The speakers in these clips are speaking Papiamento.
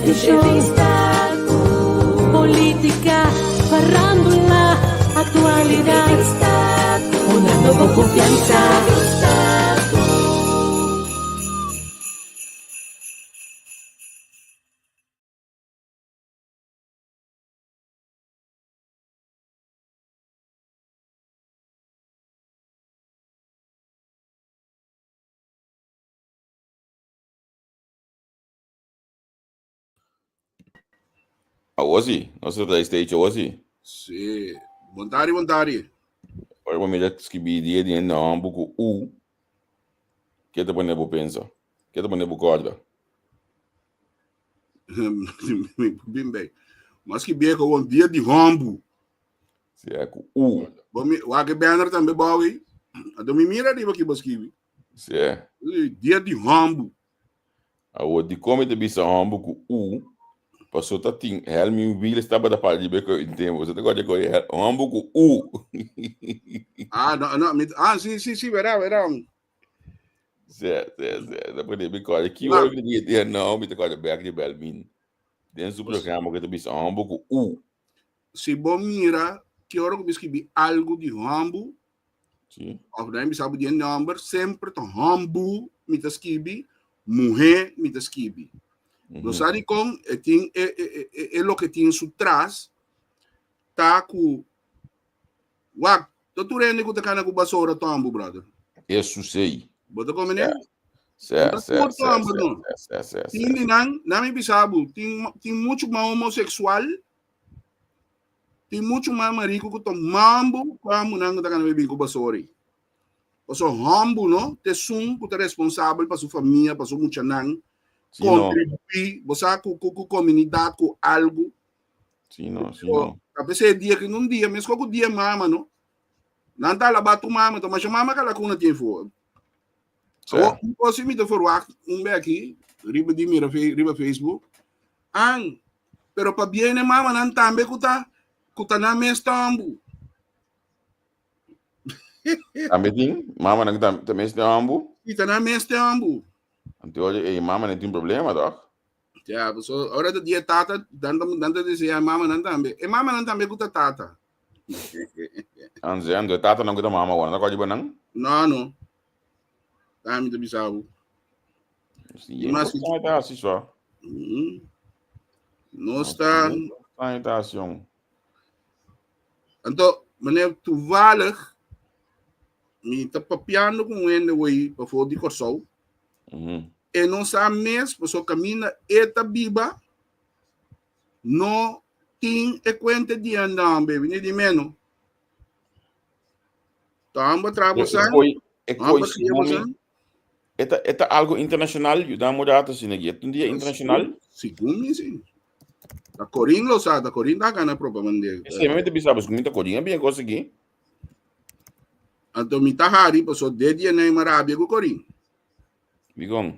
Entrevista, politica, farandula, actualidad. Hunando bo confiansa. Awor si, nos ta trae stage awor si. Sí. Bon tardi, bon tardi. Ora bo mira skibi dia di hende homber ku U, ke ta pone bo pensa? Ke ta pone bo korda? Bin bij. Mas ki bieco won dia di hombu. Si é ku U. Bo mi wak e banner tambe bowi. Ado mi mira riba ki bo skibi. Si é. Dia di hombu. Awor dikon mi ta bisa hombu ku U? Paso ta tin Helmin Wiels tabata para riba e koe un tempu. Bo ta kòrda e koe hombu ku U? Ah, no, no, mi, ah, si, si, si, verá, verá. Si, si, si. Ta pone mi kòrda. Ki ora mi ta di e no, mi ta kòrda bèk riba Helmin. Den su programa ku ta bisa hombu ku U. Si bo mira ki ora ku mi skibi algu di hombu, Sí. Of dan bisa bo di e nomber, semper ta hombu mi ta skibi, muhé mi ta skibi. No sa di kon e tin e e e e loke tin su tras ta ku wak ta tur hende ku ta kana ku basora tombu brother. Eso sei. Bo ta komprende? Sè, No ta sè, tur sè, tombu sè, no. sè, sè, sè, Tin di nan, nan mi bisa bo, tin tin muchu mas homosexual Tin muchu mas mariku ku ta mambu ku amunan ku ta kana bibí ku basori. Paso hombu no ta esun ku ta responsabel pa su famia, pa su muchanan, Sí, no. kontribuí, bo sa, ku ku ku komunidat, ku algu. Sí, no, sí, Pero no. a pesar e dia ki un dia, meskos ku dia mama no, nan ta alabá tur mama, ta masha mama kalakuna tin for. Sí. Awor, un kos si mi ta verwagt un beki riba di mira riba Facebook, an Pero pa bien e mamanan tambe ku ta ku ta nan mes tambu. Tambe tin mamanan ku ta mes tambu? Si, ta nan mes tambu. Anto oye, e mamanan tin problema toch? Ja, so ora ta dia tata, dan dan ta desea e mamanan tambe. E mamanan tambe ku ta tata. Anze, anto e tatanan ku ta mama awor, nan ta kòrda nan? No, no. Ta mi ta bisa bo. Sí, mas ta hasi so. Nos ta. Ta hasi un. Anto, meneer, toevallig, mi ta papiando ku un hende hoy pafó di Kòrsou. E no sa mes, pasobra kaminda e ta biba, no tin e kuenta di andan, baby, ni di meno. Ta hamba tra bosan, E hamba koi kria bosan. E ta, e ta algo internacional, yuda mo rato asina aquí. E ta un dia internacional? Segun mi sí. Ta Corin lo sa, ta Corin ta gana propaganda. Sí, mi te bisa, pues mi ta Corin a bien cosa aquí. Anto mi ta hari, paso de dia nei marabia ku Corin. Dikon?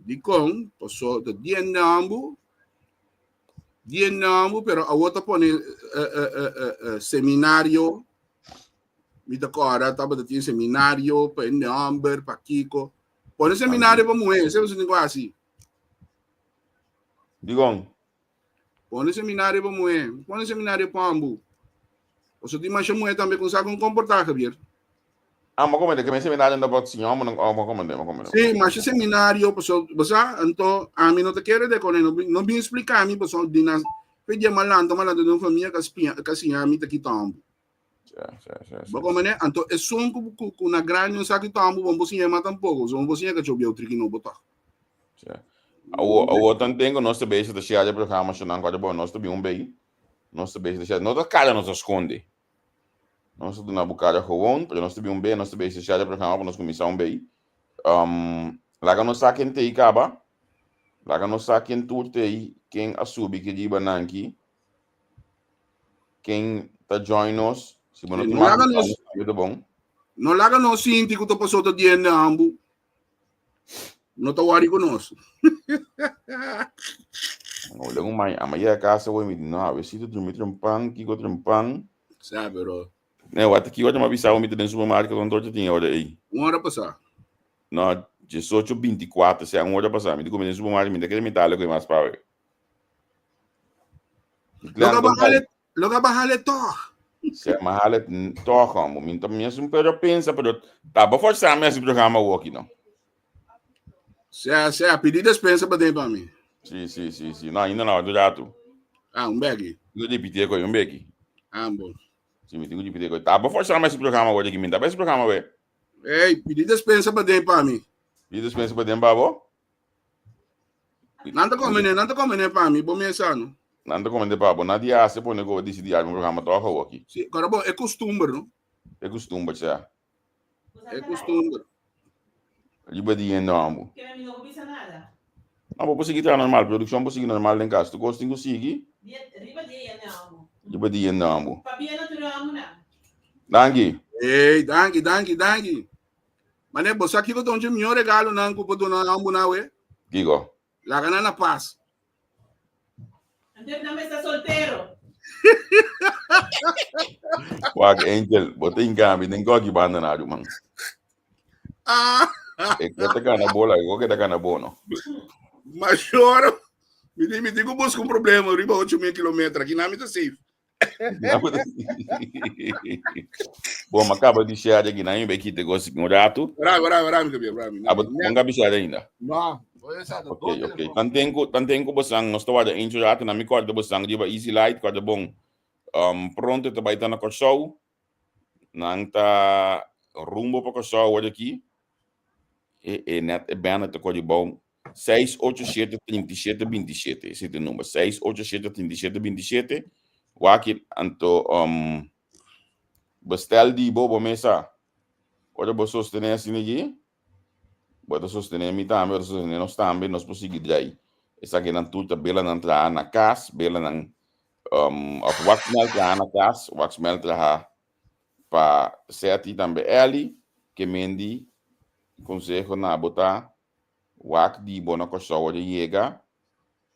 Dikon, paso ta dia nambu, dia nambu, pero awo ta pone uh, uh, uh, uh, seminario Mi ta kòrda tabata tin seminario pa hende hòmber, pa kiko. Pone seminario pa muhé, esei boso tin ku hasi. Dikon? Pone seminario pa muhé, pone seminario pa hòmber. Pasobra tin masha muhé tambe ku no sa kon komportá, Javier. Ah, m'a komende ke mi seminario no pa siña hòmber, oh, m'a komende, m'a komende. Sí, masha seminario, pasobra, bo sa, anto ami no ta kere de kone, no, no bin splika mi, pasobra di nan, fe dia m'a lanta, m'a lanta den un famia ka siña mi ta kita hòmber. Bo komprende? Anto esun ku ku ku na grandi un saki tombo, bon bo siña ma tampoko. So bon bo siña ka chobi triki nobo tòg. Sí. Awo awo tan tengo nos ta bezig ta share programa shonan kòrda bo nos ta bin un bei. Nos ta bezig ta share. No ta kara nos ta skonde. Nos ta duna bo kara gewoon, pero nos ta bin un bei, nos ta bezig ta share programa pa nos kuminsá un bei. Um, laga nos sa ken t'ei kaba. Laga nos sa ken tur t'ei, ken a subi ki riba nan ki. Ken ta join nos? Si bo no Sí, tin no mas laga nos, tambe ta bon. no laga nos sinti ku ta pasó ta diende ambu. No ta wari ku nos. No, le un mai, ama llega a casa hoy, mi di, no, a ver si te drumi trempan, kiko trempan. Sa, pero Ne, wat ki ora mi a bisa mi ta den supermarket want ocho tin ora ei. un hora pasá. No, 18:24, sea un ora pasá. Mi di ku mi den supermarket, mi ta kere mi tale ku e mas pawe. Lo ga bahale, lo ga bahale toch. Se ma hale toch amo. Min ta mesmo pero pensa pero taba forçar me esse programa aqui no. Se, se, pedi despensa para dentro para mim. Si, si, si, si. No, ainda no, durato. Ah, un begi. No di pite ko un begi. Ah, bom. Si, mi tengo di pite ko. Taba forçar me esse programa hoje aqui, min taba esse programa we. Ei, pedi despensa para dentro para mim. Pidi despensa pa den babo? Nan ta komene, nan ta komene pa mi, bo mesa no. Nan ta komene pa bo. Na di hace pone go decidi algo programa toch awo aki. Si, kora bo, e costumber no. E costumber, sa. E costumber. Riba di hende ambo. Kere mi no bisa nada. No, bo por sigui traha normal, produccion por sigui normal den cas. Tu cos tin cu sigui. Riba di hende ambo. Riba di hende ambo. Pabia na tur ambo nan. Danki. Ey, danki, danki, danki. Mane, bo sa kiko ta un dje mihó regalonan ku por duna ambu nawe? Kiko? Laga nan na pas. Antes nan mester soltero. Wak Angel, bo ta inkambi den koki banda na ruman. Ah! E ko ta gana bola, e ko ke ta gana bono. Major, mi di mi tin ku buska un problema riba 8000 kilometer, aki nan mi ta safe. Bom, ma acaba de share aqui, não vai kita gosto um rato. Bravo, bravo, bravo, mi bravo. Ah, bom gabi share ainda. No, voy a Ok, ok. Tantenko, tantenko bosang, nós estava de eentje rato, na mi corda bosang, riba Easy Light, corda bom. Um, pronto, te vai na Corsou. Nan ta rumbo pa Corsou hoor aqui. E, e net e banner te corda bom. 687 37 27. Ese ta e number. 687 37 27. Wak anto um, bestel di bo bo mesa. Ora bo sostené asina aquí, bo ta sostené mi tambe, bo ta sostené nos tambe, nos por sigui drai. Esakinan tur ta belanan traha na kas, belanan um, of waxmel traha na kas, waxmel traha pa Seti tambe Ellie, ke mendi konseho na bo ta Wak di bo na Kòrsou a yega.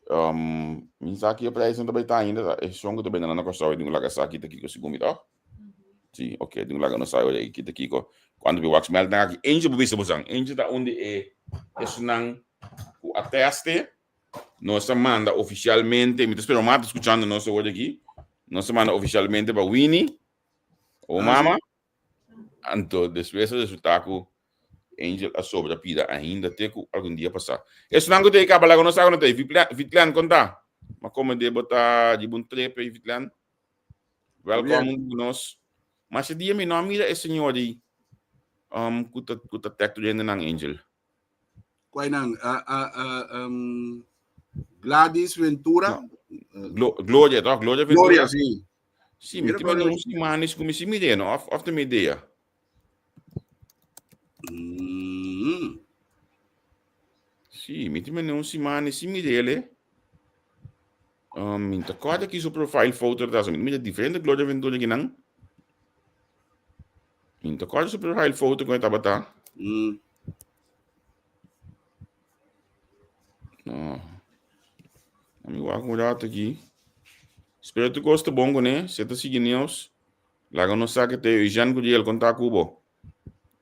Um, mi sa ki e prijsnan ta bai ta ainda. Ta e son ku ta bende na Kòrsou e tin ku laga sa kita kiko segun mi tòg? Si, ok, tin ku laga nos sa ora e kita kiko. Kuantu pi wax melt nan aki. Eentje bo bisa bosan. Eentje ta un di e esunnan ku a teste. Nos a manda ofisialmente, mi ta spera Omar ta skuchando nos awor aki. Nos a manda ofisialmente pa Winnie, o mama. Anto despues a resulta ku Angel a sobra pida ainda te ku algun dia pasá. Esnan ku ta e kaba laga nos sa ku no ta e Vitlen kon ta? Ma kome de bo ta riba un trepe Vitlen? Welkom huntu ku nos. Masha dia mi no a mira e señor ei um, ku ta ku ta tek tur hendenan Angel. Kuainan? Uh, uh, uh, um, Gladys Ventura? No. Glo Gloria, toch? Gloria Ventura? Gloria, sí. Sí, mi tin un simanes ku mi si mir'é, no? Of, of ta mi idea? Mm. Sí, mi tin un simanes si mir'é. Um, mi ta kòrda ki su profile photo ta. Mi mira diferente Gloria Ventura kinan. Mi ta kòrda su profile photo ku e tabata. No. Mi wak un rato aki. Spero tu kos ta bon kuné. Si e ta sigui news, laga nos sa ke te Eugène Curiel konta ku bo.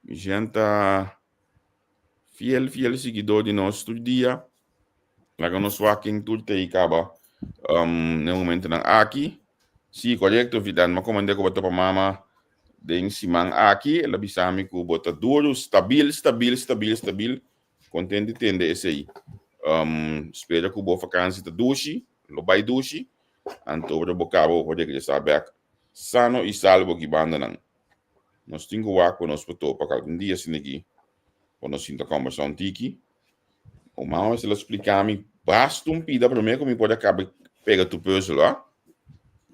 Eugène ta fiel, fiel siguidó di nos tur dia. Laga nos wak ken tur ta ei kaba um, na e momentonan aki. Sí, korekto, Vidan. Mi a komand'é ku bo topa mama den siman aki. El a bisa mi ku bo ta duru, stabil, stabil, stabil, stabil. Kontent di tende esei. Um, spera ku bo vakansi ta dushi, lo bai dushi. Anto ora bo kaba bo por regresá bèk sano i salvo ki bandanan. Nos tin ku wak ku nos por topa kalkun dia asina aki pa nos sinta kòmbersá un tiki. O mama mester a splika mi basta un pida promé ku mi por a kaba pega tur pùzel, a.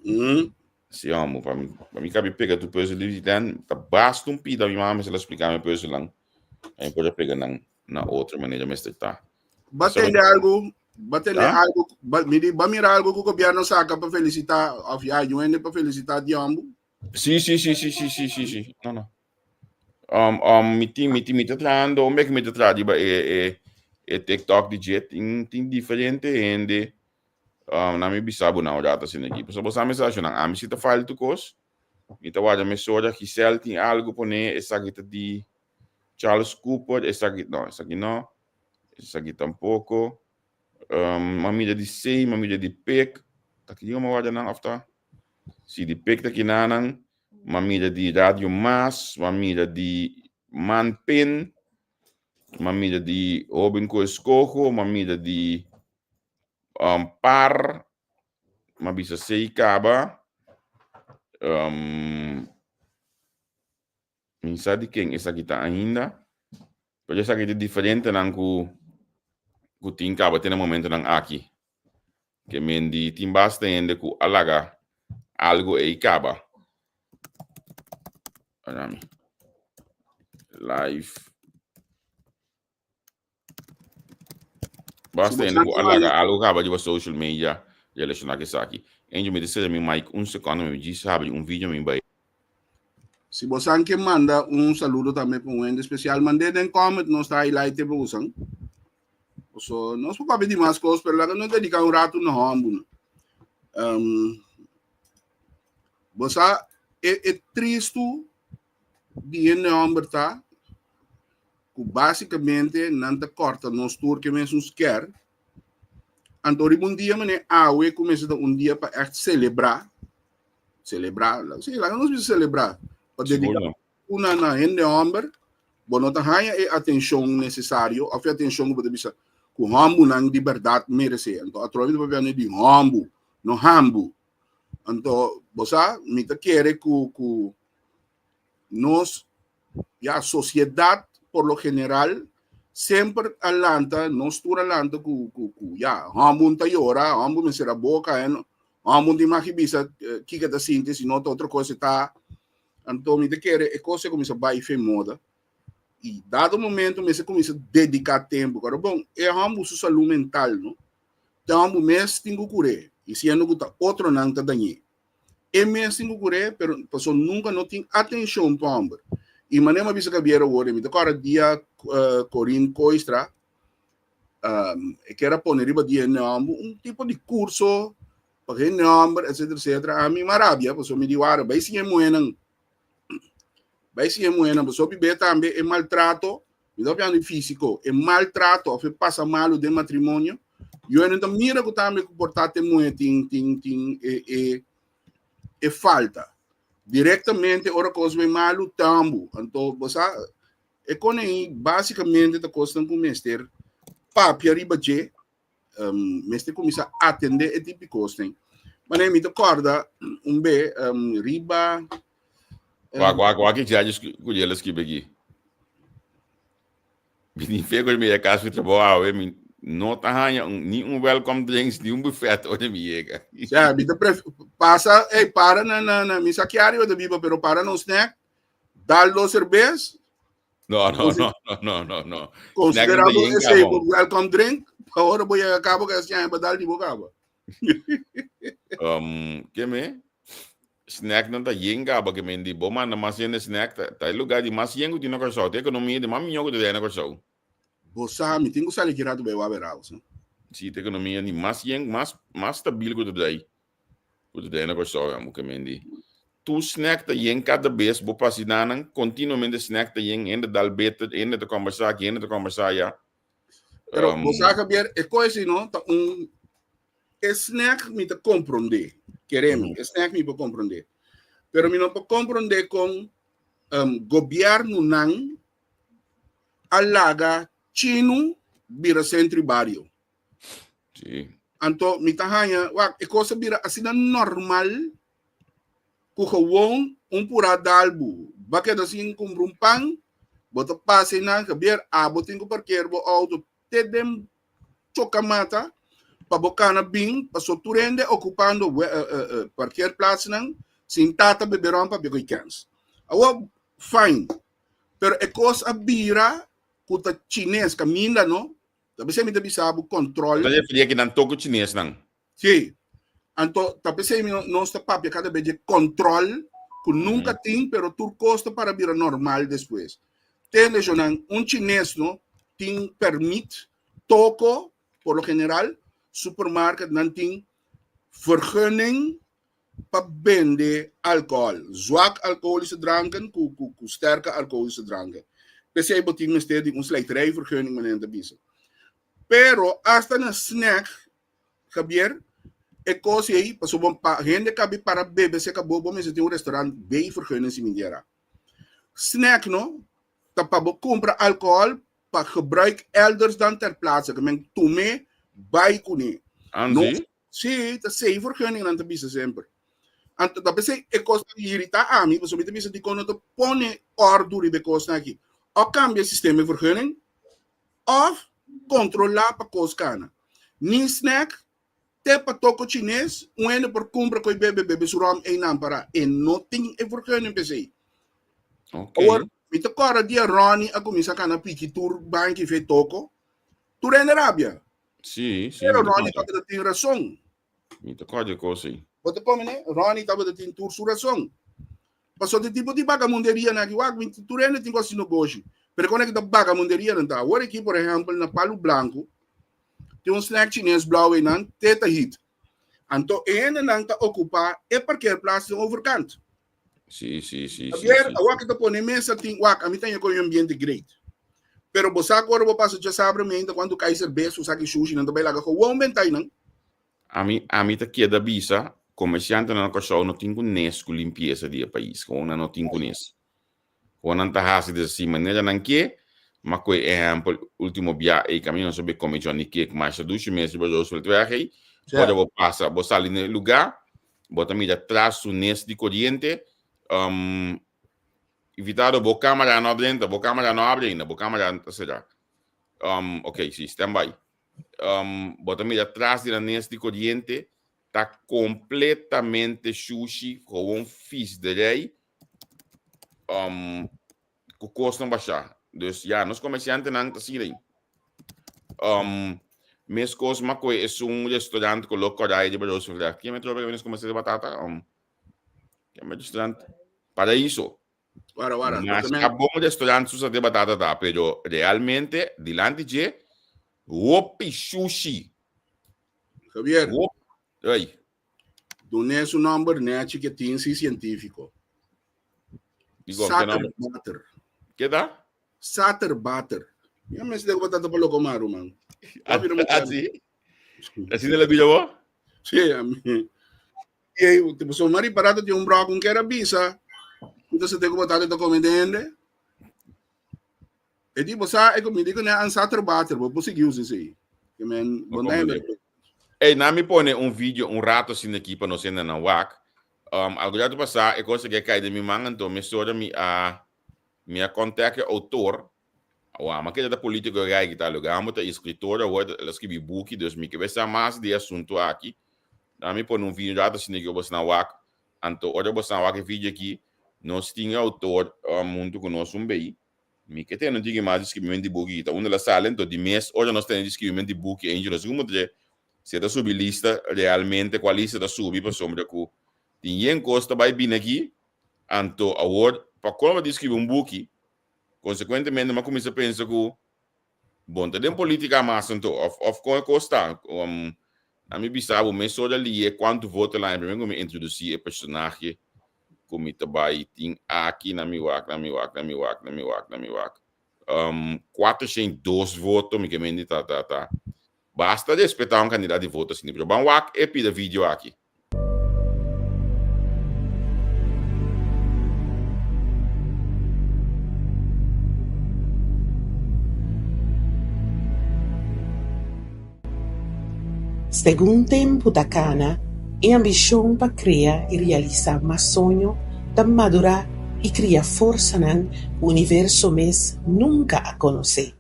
Mm. Si amo, pa mi, pa mi kabi pega tur pùzel di den, ta basta un pida mi mama mester a splika mi pùzelnan. Pa mi por a pega nan na otro manera mester ta. Ba tende algo, ba tende algo, ba, mi di, ba mira algo ku gobierno saka pa felicita, of ya, UN pa felicita di ambu. Sí, sí, sí, sí, sí, sí, sí, sí. No, no. Um, um, mi tin, mi tin, mi ta trahando, un bek mi ta traha riba e, e, e TikTok di dje, tin, tin diferente hende, um, na mi bisa bo na un rato asina aki. Pasobra bo sa mi sa nan, ami si ta file tu kos, mi ta warda mesora, Giselle tin algo pone, esaki ta di Charles Cooper, esaki, no, esaki no, esaki tampoko. Um, m'a mira di C, m'a mira di Pek. Ta ki mi a warda nan of ta? Si di pek ta kinanan, m'a mira di Radio Mas, m'a mira di Man Pin, m'a mira di Hoben ku Eskoho, m'a mira di um, Par, m'a bisa sei kaba. Um, Mi sa di ken esaki ta ainda, pero esaki ta diferentenan ku ku tin kaba te na momentonan aki. Ke men di tin basta hende ku a laga algo ei kaba. Arami. Live. Basta hende ku a laga algo kaba riba social media relashoná ku esaki. Angel, mi ta sera mi mic un sekondo, mi djis habri un video mi bai. Si bosan ke manda un saludo tambe pa un hende spesial, mand'é den comment, nos ta highlight e pa bosan. So, nos por papia di mas kos, pero laga nos dediká un ratu na hòmbu. Um, bo sa, e, e tristu di e nòmber ta ku básikamente nan ta kòrta nos tur ke mesun skèr. Anto riba un dia manera awe ku mester ta un dia pa ègt selebrá, selebrá, sí, laga nos bisa selebrá, pa dediká una na hende hòmber, bo no ta haña e atenshon nesesario òf e atenshon ku bo ta bisa ku hòmbunan di bèrdat meresé. Anto atrobe mi ta papia di hòmbu, no hambu. Anto, bo sa, mi ta kere ku ku nos, ya, sosiedat por lo general semper a lanta, nos tur a lanta ku ku ku ya, hòmber ta yora, hòmber mester a boka, en hòmber tin mag bisa kiko e ta sinti, si no ta otro kos e ta. Anto mi ta kere e kos a kuminsá bai fe moda i dado momento mester kuminsá dediká tempu. Kòrda bon, e hòmber su salú mental, no? Ta hòmber mes tin ku kur'é i siendo ku ta otronan ta dañ'é. E mes tin ku kur'é, pero pasobra nunka no tin atenshon pa hòmber. I manera mi a bisa Gabier awor, mi ta kòrda dia Corinne Kooistra e kier a pone riba dia hende hòmber un tipo di kurso pa hende hòmber etsetera etsetera. Ami mi a rabia pasobra mi di wara bai siña e muhénan, bai siña e muhénan pasobra hopi bes tambe e maltrato Mi ta papiando di físiko, e maltrato òf e pasa malu den matrimonio, yo no ta mira ku tambe ku por ta te muhé tin tin tin e e e falta. Direktamente ora kos bai malu, tambu. Anto bo sa e kone ei básikamente ta kosnan ku mester papia riba dje, um, mester kuminsá atendé e tipo di kosnan. Manera mi ta kòrda un be um, riba Wak, wak, wak, ik zei ku jelle skipe aki. Mi tin fe ku mi yega kas fi trabou awe, mi no ta haña un, ni un welcome drinks, ni un buffet ora mi yega. Ja, mi ta pref pasa, hey, para na na na mi sa ki área ta biba, pero para na un snack, dal dos cervez. No, no, no, no, no, no, no. Considerando ese welcome drink, ahora voy a cabo que hacía dal di bo cabo. Um, ke me? Snack nan ta yen kaba ke men di bo manda mas yen de snack ta, ta e lugar di mas yen ku tin na Kòrsou. Ta ekonomia di mas mihó ku ta den na Kòrsou. Bo sa, mi tin ku sali ki ratu bai wawe raus. Si, ta ekonomia di mas yen, mas, mas stabil ku ta dai, ku ta den na Kòrsou, ya, ke men di. Tur snack ta yen kada bes bo pasa nan, kontinuamente snack ta yen, hende dal bete, hende ta kòmbersá aki, hende ta kòmbersá aya. Pero um, bo sa, Javier, e cosa no, ta un e snack mi ta comprende. Queremi, mm. e snack mi por comprende. Pero mi no por comprende con um, gobierno nan alaga chino bira centro y barrio. Sí. Anto mi ta haña, wak, e cosa bira asina normal ku gewoon un purá dalbu. Ba keda sin kumpra un pan, bo ta pasa einan, Javier, abo tin ku parkeer bo outo te den choka mata pa bo kana bin, paso tur hende okupando parkeerplaatsnan sin tata bebe ron papia ku e kens. Awor, fine, pero e kos a bira ku ta chines kaminda no, ta p'esei mi ta bisa bo kòntròl. Ta referí aki nan toko chinesnan. Sí. Anto, ta p'esei mi nos ta papia kada bes dje kòntròl ku nunka tin, pero tur kos ta para bira normal despues. Tende, Jonan, un chines no tin pèrmit toko, por lo general, supermarket nan tin vergunning pa bende alkohòl, zwak alkoholische dranken ku ku ku sterke alkoholische dranken. P'esei bo tin mester di un slijterijvergunning, manera nan ta bisa. Pero hasta na snack, Javier, E kos ei, pasobra pa hende kabi para bebe seka bo, bo mester tin un restaurant bei vergunning si mindiera. Snack no, ta pa bo kumpra alkohòl pa gebruik elders dan ter plaatse, ke men tum'é bai kuné. No, Anzi? sí, ta sei vergunning nan ta bisa semper. Anto ta p'esei e kos ta iritá ami, pasobra mi ta bisa dikon no ta pone òrdu riba e kosnan aki. Òf kambia e sistema di vergunning, òf kontrolá pa kos kana. Ni snack te pa toko chines, un hende por kumpra ku e bebe bebe su ròm einan pará. E no tin e vergunning p'esei. Ok. Awor, mi ta kòrda dia Ronnie a kuminsá kana piki tur banki fe toko, tur hende rabia. Sí, sí, Pero mi ta Ronnie kòrda. tabata tin rason. Mi ta kòrda e kos ei. Bo ta kome, ne? Ronnie tabata tin tur su rason. Pasobra e tipo di bagamunderia nan aki, wak, mi tur hende tin ku hasi nogoshi. Pero kon e ki ta bagamunderia nan ta? Awor aki, por ehèmpel, na Palu Blanku, Tin un snack chines blauw einan, te ta hit. Anto e hendenan ta ocupa e parkeerplaats den overkant. Sí, sí, sí, sí, Javier, sí. awor ki ta pone mesa tin wak, ami ta con un ambiente great. Pero bo sa cu ora bo pasa djasabra meinta cuanto cay cerveza o saki sushi nan ta bay laga gewoon benta einan. Ami, ami ta keda bisa, comerciantenan na Kòrsou no tin ku nes ku limpiesa di e pais. Gewoon nan no tin ku nes. Kon nan ta hasi des así manera nan ke, ma ku e ehèmpel último bia ei kaminda nos a bai kome Johnny Cake masha dushi mes riba Rooseveltweg ei, ora bo pasa bo sali na e lugá bo ta mira tras su nes di koriente, invitado bo kamara no a drenta, bo kamara no abri ainda, bo kamara ta será. Ok si stand by. Bo ta mira tras di nan nes di koriente ta kompletamente shushi, gewoon fisderij. um, ku kosnan bashá. Dus ya, nos komersiantenan ta asina ei. Um, meskos ma koe esun restaurant ku lo kòrda ei riba Rooseveltweg. Ken metro nos komersiante di batata? Um, ken met restaurant? Paraíso. Wara, wara. Mas a bon restaurant su sate batata ta, pero realmente dilanti dje hopi shushi. Javier. Hopi, ey. Dun'é su nòmber nèchi ke tin si sientífiko. Digo, ke nòmber? Saterbater. Ke ta? Saterbater. Ya mester ku batata pa loko maru, man. Ah, sí? Asina la bida bo? Sí, a mi. E, tipo, so mari parado tin un bròk un kera bisa. Entonces te ku batata ta come dende. E di, bo sa, e ku mi di ku ne an saterbater, bo por sigui usa esei. Ke men, bo na Ey, na mi pone un video un rato asina aki pa nos hendenan wak. Um, algu rato pasá e kos aki a kai den mi man, anto mesora mi a mi a kontak e outor. Awor, ama keda ta politiko rei ki ta lugar, amo ta eskritor awor, el a skibi buki, dus mi ke bai sa mas di e asuntu aki. Na mi pone un video un rato asina aki pa bosnan wak. Anto ora bosnan wak e video aki, nos tin e outor um, huntu ku nos un bei. Mi ke tene un tiki mas di skibimento di buki ta unda la sali anto di mes ora nos tene di skibimento di buki Angel nos tin ku mustr'é si e ta subi lista realmente kua lista ta subi pasobra ku tin yen kos ta bai bini aki anto awor pa kon bo tin skibi un buki konsekuentemente mi a kuminsa pensa ku bon ta den politika mas anto of of kon e kos ta ami bisa bo mesora li'é kuantu voto el a haña prome ku mi introdusí e personahe ku mi ta bai tin aki na mi wak, na mi wak, na mi wak, na mi wak, na mi wak. Um, 402 voto, mi ke mendi ta, ta, ta. Basta respetá un kandidat di voto asina, pero ban wak e pida video aki. Segun tempu ta kana, e ambishon pa krea i realisá mas soño ta madurá i kria forsanan ku universo mes nunka a konosé.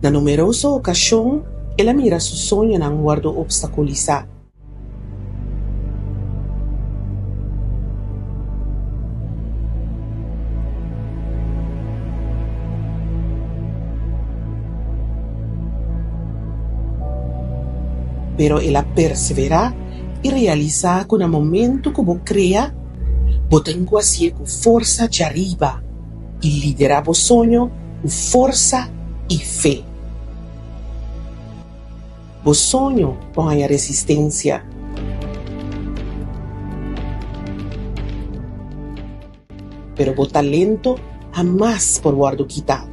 Na numeroso okashon el a mira su soñonan wòrdu opstakulisá. Pero el a perseverá i realisá ku na momentu ku bo krea, bo tin ku hasié ku forsa djariba i liderá bo soño ku forsa i fe. Bo soño por haña resistencia. Pero bo talento hamas por wòrdu kitá.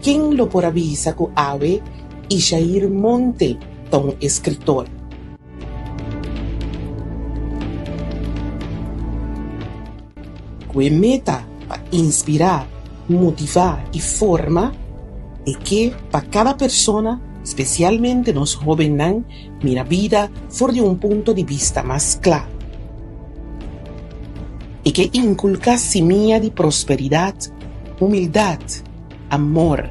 Ken lo por a bisa ku awe Ishair Monte ta un eskritor? Ku e meta pa inspirá, motivá i forma, e ke pa kada persona, spesialmente nos hóbennan, mira bida for di un punto di bista mas kla. E ke inkulká simia di prosperidat, humildat, amor,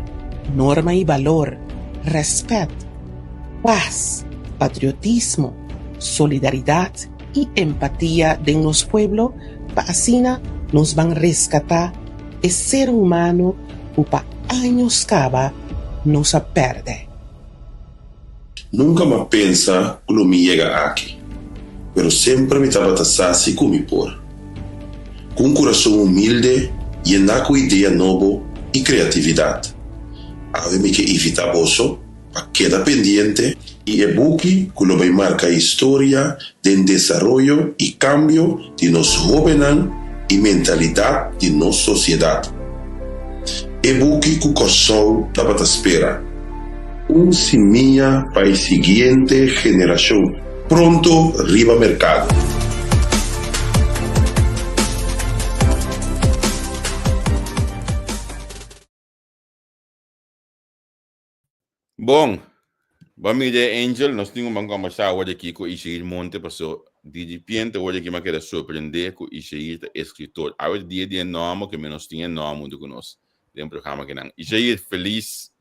norma i balor, rèspèt, pas, patriotismo, solidaridat i empatia den nos pueblo pa asina nos ban reskatá e ser humano ku pa años kaba nos a pèrdè. Nunka m'a pensa ku lo mi yega aki, pero semper mi tabata sa si ku mi por. Ku un kurason humilde, yená ku idea nobo i kreatividat. Awe mi ke invitá boso pa keda pendiente i e buki ku lo bai marka historia den desaroyo i kambio di nos hóbennan i mentalidat di nos sosiedat. E buki ku Kòrsou tabata spera. Un simia pa e siguiente generashon. Pronto riba merkado. Bon, bo mira e Angel, nos tin un ban kombersá awor aki ku Ishair Monte paso di ripiente awor aki mi a keda sorprendé ku Ishair ta eskritor. Awe ta dia di e nòmber ke mi nos tin e nòmber huntu ku nos den programa akinan. Ishair, felis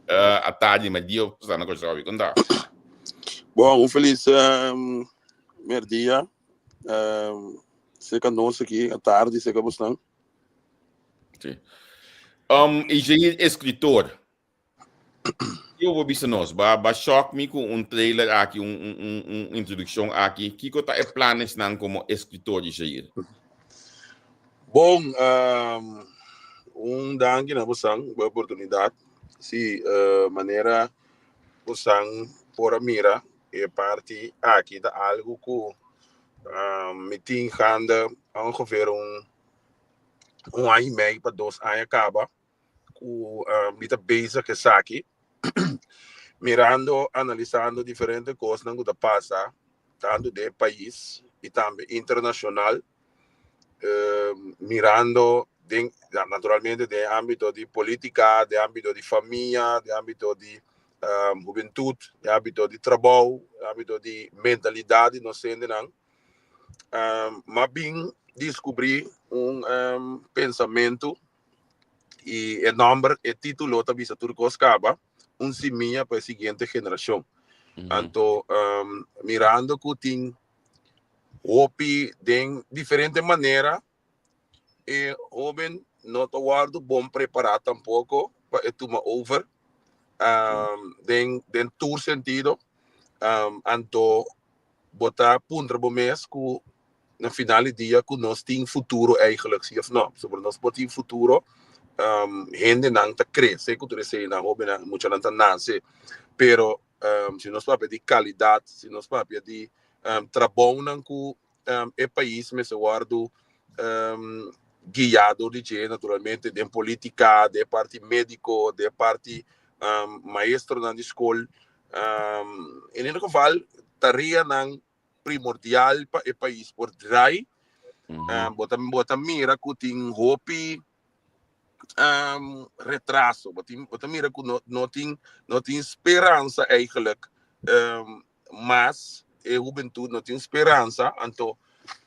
atardi, merdia of pasá na Kòrsou awe, kon ta? Bon, un felis merdia serka nos aki, atardi serka bosnan. Sí. Ishair eskritor. Kiko bo bisa nos? Ba ba shock mi ku un trailer aki, un un un un introdukshon aki. Kiko ta e planesnan komo eskritor di Jair? Bon, um, un danki na bosan pa e oportunidat. Sí, uh, manera bosan por a mira, e parti aki ta algu ku um, mi tin gaande ongeveer un, un aña i mei pa dos aña kaba. ku mi ta bezig esaki mirando analisando diferente kosnan ku ta pasa tantu den e pais i tambe internashonal mirando den naturalmente den e ámbito di polítika den ámbito di famia den ámbito di hubentut den ámbito di trabou den ámbito di mentalidat di nos hendenan. M'a bin diskubrí un pensamentu i e nòmber, e título ta bisa tur kos kaba, Un simia pa e siguiente generashon. Anto mirando ku tin hopi den diferente manera e hóben no ta wòrdu bon prepará tampoko pa e tuma over den den tur sentido. Anto bo ta puntra bo mes ku na final di dia ku nos tin futuro eigenlijk si of no. Pasobra nos por tin futuro, hendenan ta krese ku tur eseinan, hóbennan, muchanan ta nase. Pero si nos papia di kalidat, si nos papia di trabounan ku e pais mester wòrdu guiá dor di dje, naturalmente den polítika, den parti médiko, den parti maestronan di skol. En ieder geval tareanan primordial pa e pais por draai. Bo ta, bo ta mira ku tin hopi um, retraso. Bo, tin, bo ta mira ku no, no, tin, no tin speransa eigenlijk. Um, mas e hubentud no tin speransa. Anto,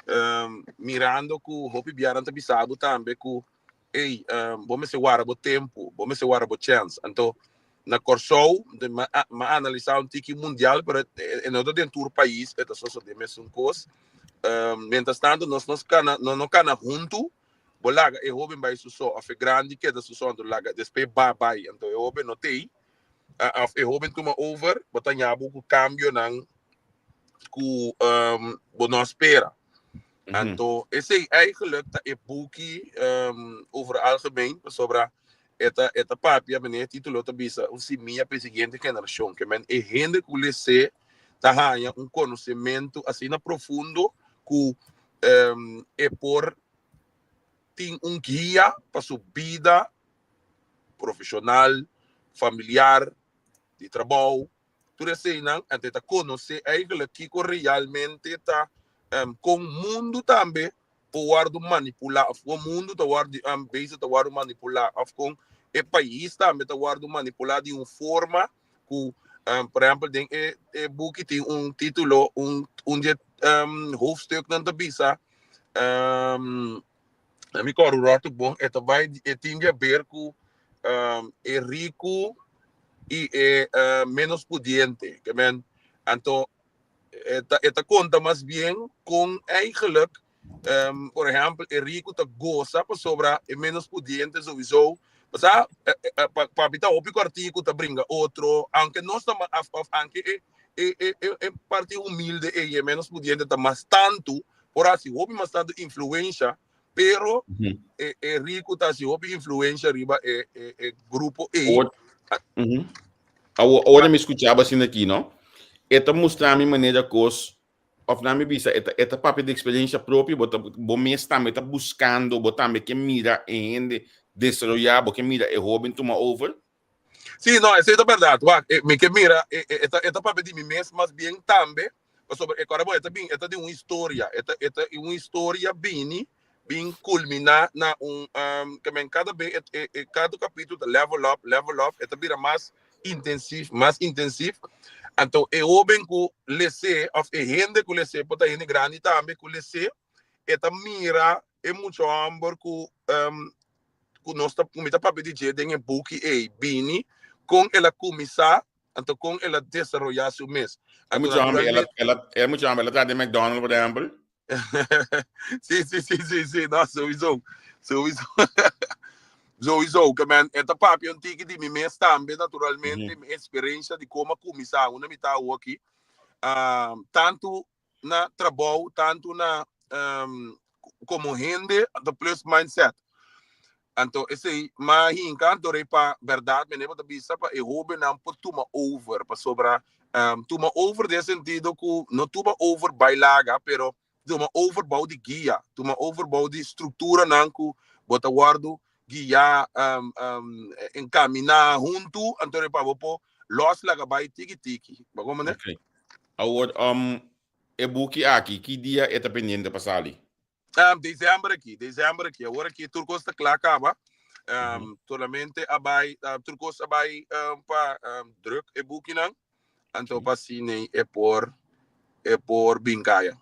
um, mirando ku hopi biaran ta bisabu tambe ku Ey, bo mester wara bo tempu, bo mester wara bo chèns. Anto, na Kòrsou, mi a analisá un tiki mundial, pero e no ta den tur pais e ta sosodé mesun kos. Mientras tanto nos nos kana, nos no kana huntu, bo laga e hóben bai su so òf e grandi keda su so, anto laga despues ba bai, anto e hóben no t'ei, òf e hóben tuma over, bo ta haña bo ku kambionan ku bo no a spera. Anto esei eigenlijk ta e buki over algemeen, pasobra e ta e ta papia, meneer e titulo ta bisa un simia pa e siguiente generashon. Ke men e hende ku les'é ta haña un konosementu asina profundo ku e por tin un guia pa su bida. profeshonal, familiar, di trabou, tur eseinan, anto e ta konosé eigenlijk kiko realmente ta kon mundu tambe por wòrdu manipulá òf kon mundu ta wòrdu bezig ta wòrdu manipulá òf kon e pais tambe ta wòrdu manipulá di un forma ku por ehèmpel den e e buki tin un título un un di e hoofdstuknan ta bisa mi kòrda un ròt bon e ta bai e tin di haber ku e riku i e menos pudiente ke men anto e ta e ta konta mas bien kon eigenlijk por ehèmpel e riku ta gosa pasobra e menos pudiente souiso pasá papi ta hopi kòrtiku ta bringa otro aunke nos ta òf aunke e e e parti humilde ei e menos pudiente ta mas tantu por hasi hopi mas tantu influensha pero e e riku ta hasi hopi influensha riba e e e grupo ei. Awor, ora mi skuchaba asina aki, no? E ta mustra mi manera kos, òf nan mi bisa, e ta e ta papia di eksperensha propio, bo ta bo mes tambe ta buskando, bo tambe ke mira e hende desaroyá, bo ke mira e hóben tuma over. Sí, no, esei ta bèrdat. Wak, e mi ke mira, e e e ta e ta papia di mi mes mas bien tambe, pasobra e kòrda bo e ta bin e ta di un historia, e ta e ta un historia bini bin kulminá na un ke men kada be e e e kada kapítulo ta level up, level up, e ta bira mas intensief, mas intensief. Anto e hóben ku les'é òf e hende ku les'é, por ta hende grandi tambe ku les'é, e ta mira e mucha hòmber ku ku nos ta ku mi ta papia di dje den e buki ei bini kon el a kuminsá anto kon el a desaroyá su mes. E mucha hòmber el a el a e mucha hòmber el a traha den McDonald por ehèmpel. Sí sí sí sí sí no souiso souiso souiso ke men e ta papia un tiki di mi mes tambe naturalmente mi eksperensia di kon a kuminsá unda mi ta awoki tantu na trabou, tantu na komo hende, anto plus mindset. Anto esei m'a hinka anto rei pa bèrdat mi nebo ta bisa pa e hóbennan por tuma over, pasobra tuma over den sentido ku no tuma over bai laga, pero tuma over bou di guia, tuma over bou di strukturanan ku bo ta wòrdu guiá, enkaminá huntu, anto rei pa bo por lòs laga bai tiki tiki. Bo komprende? Awor, um, e buki aki, ki dia e ta pendiente pa sali? Um, december aki, december aki. Awor aki tur kos ta kla kaba. Um, Solamente a bai, uh, tur kos a bai um, pa um, druk e bukinan. Anto pa asina e por, e por bin kaya.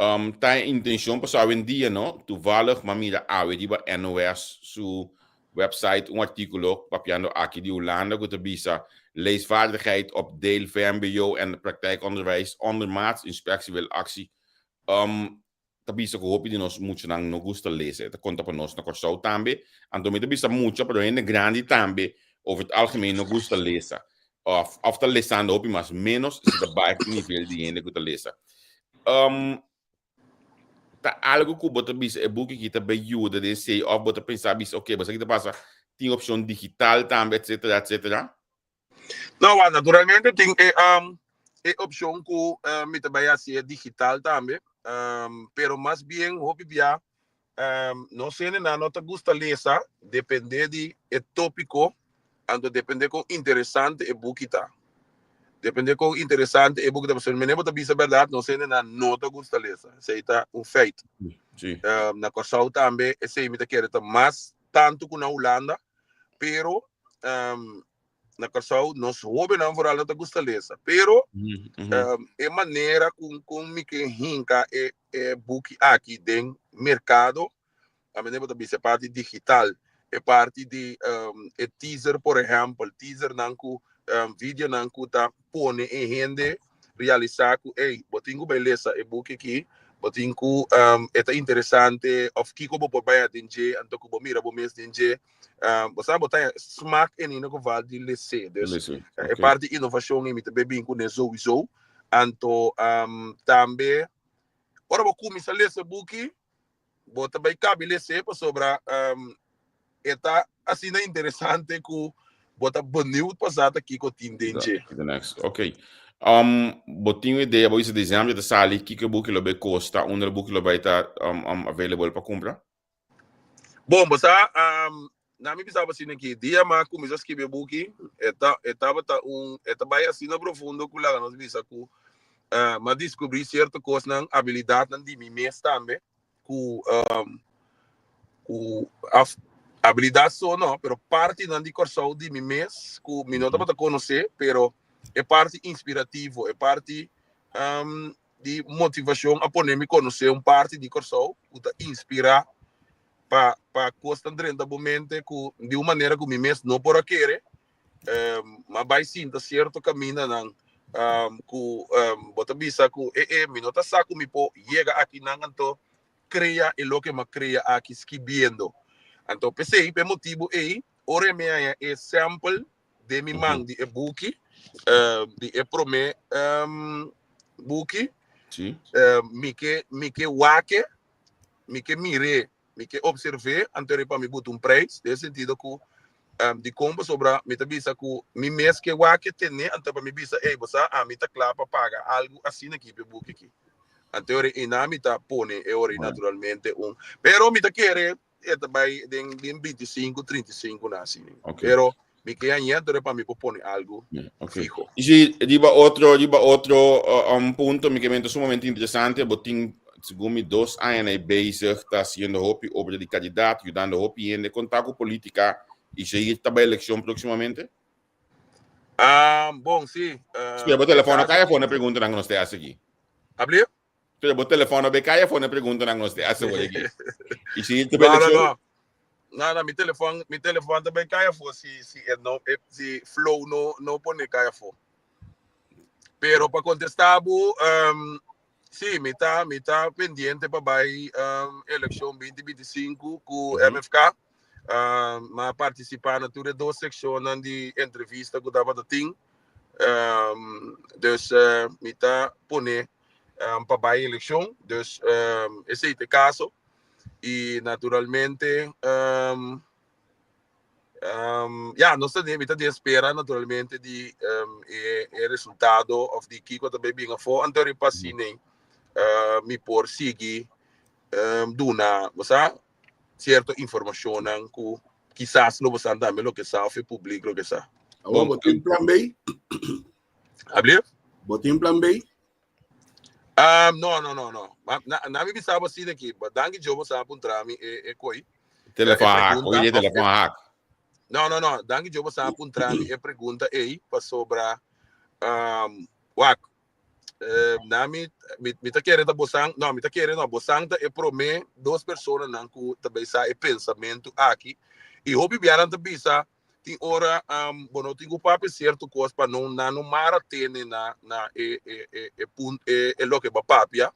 Um, ta e intencion pasobra awendia no, toevallig m'a mira awe riba NOS su website un artíkulo papiando aki di Hulanda ku ta bisa Leesvaardigheid op deel vmbo en praktijkonderwijs ondermaats, inspectie wil actie. Um, ta bisa ku hopi di nos muchanan no gusta lesa. E ta konta pa nos na Kòrsou tambe. Anto mi ta bisa mucha, pero hende grandi tambe over het algemeen no gusta lesa. Of, of ta lesando hopi mas menos si ta bai ku nivel di hende ku ta lesa. Um, ta algo ku bo ta bisa e buki ki ta bay yuda den esei of bo ta pensa bisa ok bo sa ki ta pasa tin opcion digital tambe etcetera etcetera? No, wa naturalmente tin e um, e opcion ku uh, mi ta bay hasi e digital tambe, um, pero mas bien hopi bia um, nos hendenan no ta gusta lesa, depende di e tópiko Anto depende kon interesante e buki ta. Depende kon interesante e buki ta. Pasobra mene bo ta bisa bèrdat, nos hendenan no ta gusta lesa. Esei ta un feit. Sí. Na Kòrsou tambe esei mi ta kere ta mas tantu ku na Hulanda, pero na Kòrsou nos hóbennan vooral no ta gusta lesa. Pero e manera ku kon mi ke hinka e e buki aki den merkado Tambe bo ta bisa e parti digital, e parti di e teaser por ehèmpel, teasernan ku videonan ku ta pone e hende realisá ku ey, bo tin ku bai lesa e buki aki, bo tin ku e ta interesante òf kiko bo por bai aden dje, anto ku bo mira bo mes den dje. Bo sa bo ta smak en ieder geval di les'é. Dus e parti inovashon ei mi ta bai bin kuné souiso. Anto tambe ora bo kuminsá lesa e buki, Bo ta bai kabi les'é pasobra e ta asina interesante ku bo ta benieuwd pa sa ta kiko tin den dje. The next. Ok. Bo tin un idea, bo bisa december ta sali, kiko e buki lo bai kosta, unda e buki lo bai ta available pa kumpra? Bon, bo sa. na mi bisaba asina aki, dia m'a kuminsá skibi e buki, e ta e tabata un e ta bai asina profundo ku laga nos bisa ku m'a diskubrí sierto kosnan, abilidatnan di mi mes tambe ku ku af abilidat so no, pero partinan di Kòrsou di mi mes ku mi no tabata konosé, pero e parti inspirativo, e parti di motivashon a pone mi konosé un parti di Kòrsou ku ta inspirá pa pa kosnan drenta bo mente ku di un manera ku mi mes no por a kere. M'a bai sinta sierto kamindanan ku bo ta bisa ku e e mi no ta sa ku mi por yega akinan anto krea e loke m'a krea aki skibiendo. Anto p'esei, p'e motibu ei, ora e mi haña e sample den mi man di e buki, di e promé buki, mi ke mi ke wak e, mi ke mir'é, mi ke opserv'é, anto pa mi buta un prijs, den e sentido ku dikon pasobra mi ta bisa ku mi mes ke wak e tene, anto pa mi bisa, ey, bo sa, ami ta kla pa paga algu asina aki pa e buki aki. Anto ora einan mi ta pone e ora ei naturalmente un, pero mi ta kere e ta bai den den 25, 35 na asina. Ok. Pero mi ke aña anto pa mi por pone algo Yeah, ok. fijo. Y si riba otro un punto mi ke meen ta sumamente interesante, bo tin segun mi 2 aña na bezig ta haciendo hopi obra di caridad, ayudando hopi hende, conta cu politica y si ta bay eleccion próximamente? Ah, bon, sí. Spera, bo telefono cai afo na pregunta nan nos te hace aquí. Habli? Spera, bo telefono be cai afo na pregunta nan nos te hace hoy aquí. Y si ta bay No, no, eleccion? no. No, no, mi telefon tambe kai afo si si e no e, si Flow no pone kai afo. Pero pa contestar bo, sí, mi ta pendiente pa bai eleccion 2025 ku MFK. M'a participa na tur e dos seccionnan di entrevista ku tabata tin. Dus mi ta pone pa bai eleccion. Dus esey ta e caso. Y naturalmente ja, nos ta mi ta di espera naturalmente di e resultado of di kiko tambe bin afo anto riba asina mi por sigui duna, o sea, cierto informacionnan ku quizás lo bosan tambe lo ke sa of e publico lo ke sa. Awor, bo tin plan B? Habli? Bo tin plan B? No. Na mi bisaba asina aki, but danki Joe bo sa puntra mi e koi. Telefon E hack, pregunta oye of telefon hack. No. Danki Joe bo sa puntra mi e pregunta ei pasobra wak na mi ta kere ta bosan, no, mi ta kere no, bosan ta e prome dos persona nan ku ta bisa e pensamento aki. I hopi biaran ta bisa tin ora bo no tin ku papia cierto kos pa no na no mara tene na e punt e loke ba papia.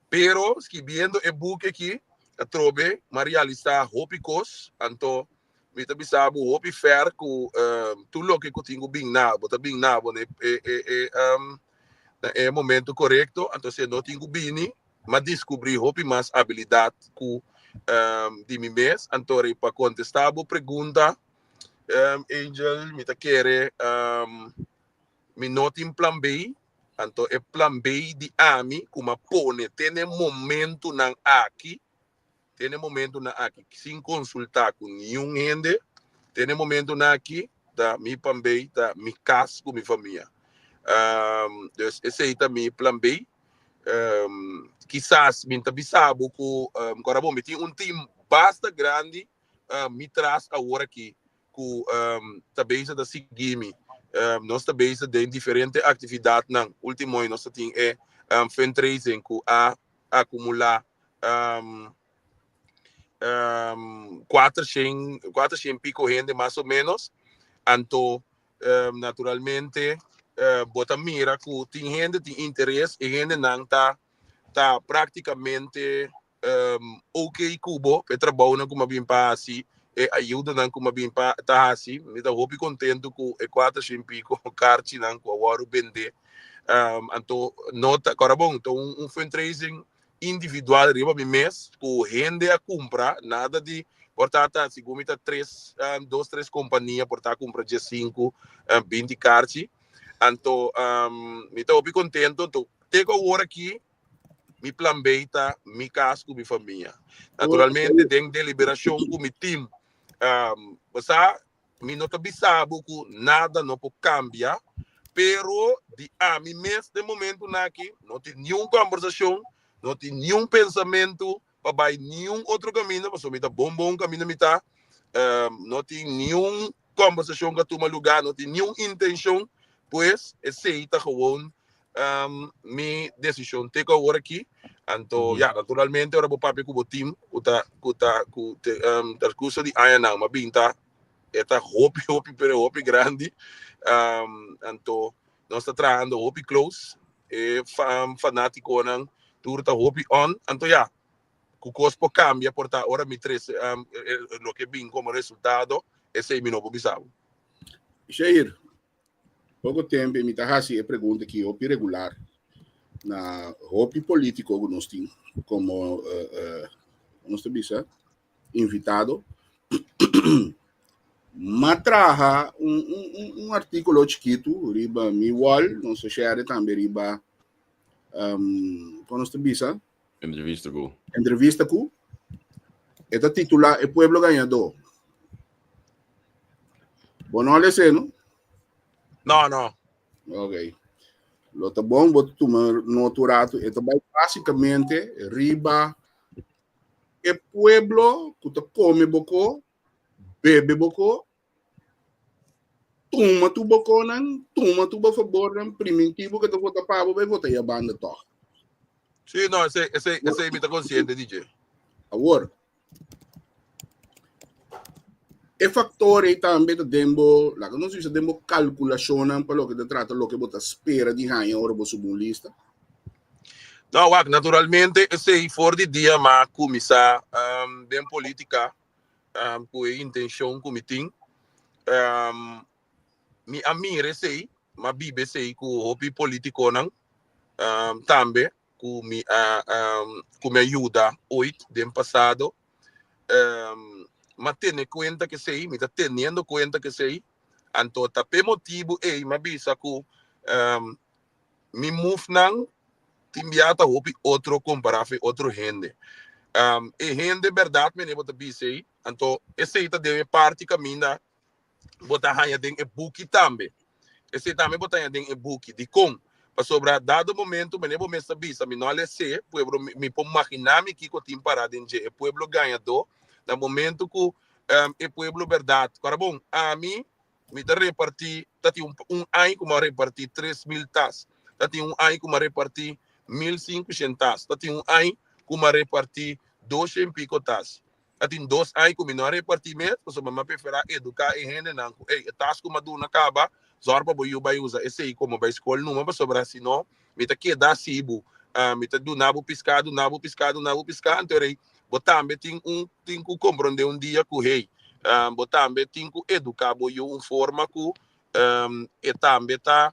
Pero skibiendo e boek aki, atrobe, m'a realisa hopi kos, anto mi ta bisa bo hopi fair ku tur loke ku tin ku bin na, bo ta bin na bo ne e na e momento korekto, anto se no tin ku bini, m'a descubrí hopi mas habilidad ku di mi mes, anto pa contestar bo pregunta, Angel, mi ta kere mi no tin plan B, anto e plan B di ami, ku m'a pone tene momento nan aki, tene momento nan aki, sin consulta ku ningun hende, tene momento nan aki, ta mi plan B, ta mi kas ku mi famia. Dus esey ta mi plan B. Quizás mi ta bisabo ku agora bon, mi tin un team basta grandi mi tras awor aki ku ta bezig ta sigui mi. Nos ta bezig den diferente aktividatnan. Último nos tin e fundraising ku a akumulá 400 piko hende mas o menos. Anto naturalmente bo ta mira ku tin hende tin interes i hende nan ta práktikamente ok ku bo e trabou nan ku m'a bin pa hasi, e ayuda nan ku m'a bin pa ta hasi. Mi ta hopi kontentu ku e 400 piko karchi nan ku a wòrdu bende. Anto no ta kora bon, ta un fundraising individual riba mi mes ku hende a kumpra, nada di por ta segun mi ta tres dos tres kompania por ta kumpra 15, 20 karchi. Anto mi ta hopi kontentu. Anto te ku awor aki mi plan B ta mi kas ku mi famia. Naturalmente den deliberashon ku mi team. Bo sa, mi no ta bisa bo ku nada no por kambia, pero di ami mes den momentunan aki no tin niun kòmbersashon, no tin niun pensamentu pa bai niun otro kaminda, pasobra mi ta bon bon kaminda mi ta. No tin niun kòmbersashon ku a tuma lugá, no tin niun intenshon, pues esei ta gewoon mi desishon te ku awor aki. Anto ya, naturalmente ora bo papia ku bo team ku ta ku ta ku te transkurso di añanan m'a bin ta e ta hopi hopi pero hopi grandi. Anto nos ta trahando hopi close, e fanatikonan tur ta hopi on. Anto ya, ku kos por kambia por ta ora mi trese loke bin komo resultado, esei mi no por bisa bo. Shair, poko tempu mi ta hasi e pregunta aki hopi regular na hopi polítiko ku nos tin komo nos ta bisa invitado. M'a traha un un un artíkulo chikitu riba mi wall, nos a share tambe riba kon nos ta bisa? Entrevista ku. Entrevista ku. E ta titulá E Pueblo Gañadó. Bo no a les'é, no? No, no. Ok. Lo ta bon bo tuma nota un ratu. E ta bai básikamente riba e pueblo ku ta kome boko, bebe boko, tuma tur bokonan, tuma tur bo fabornan, primintí bo ke ta vota pa bo, bai vota ya banda tòg. Sí, no, esei, esei, esei mi ta konsiente di dje. Awor, e faktor ei tambe ta den bo, laga nos bisa den bo kalkulashonnan pa loke ta trata loke bo ta spera di haña ora bo subi un lista. No, wak, naturalmente esei for di dia m'a kuminsá den politika ku e intenshon ku mi tin. Mi a mira esei, m'a biba esei ku hopi politikonan tambe ku mi a ku mi a yuda oit den pasado. M'a tene kuenta ku esei, mi ta teniendo kuenta ku esei. Anto ta p'e motibu ei m'a bisa ku Mi move nan tin bia ta hopi otro compara fe otro hende. E hende berdad mene bo ta bisa ei, anto esei ta den e parti caminda bo ta haya den e buki tambe. Esei tambe bo ta haya den e buki. Dicon? Pasobra dado momento mene bo mes ta bisa mi no a lese, pueblo mi por magina mi kico tin para den dje. E pueblo gañador na momento cu e pueblo berdad. Ora bon, ami Mi ta repartí, ta tin un, un aña ku mi a repartí 3000 tas. Ta tin un aña ku mi a repartí 1500 tas. Ta tin un aña ku mi a repartí 200 piko tas. Ta tin dos aña ku mi no a repartí mes, pasobra mi a preferá eduká e hendenan ku, ey, e tas ku mi a duna kaba, zòrg pa bo yu bai usa esei komo bai skol numa, pasobra si no, mi ta keda hasi bo, mi ta duna bo piská, duna bo piská, duna bo piská, anto rei bo tambe tin un tin ku komprondé un dia ku, hey, bo tambe tin ku eduká bo yu un forma ku e tambe ta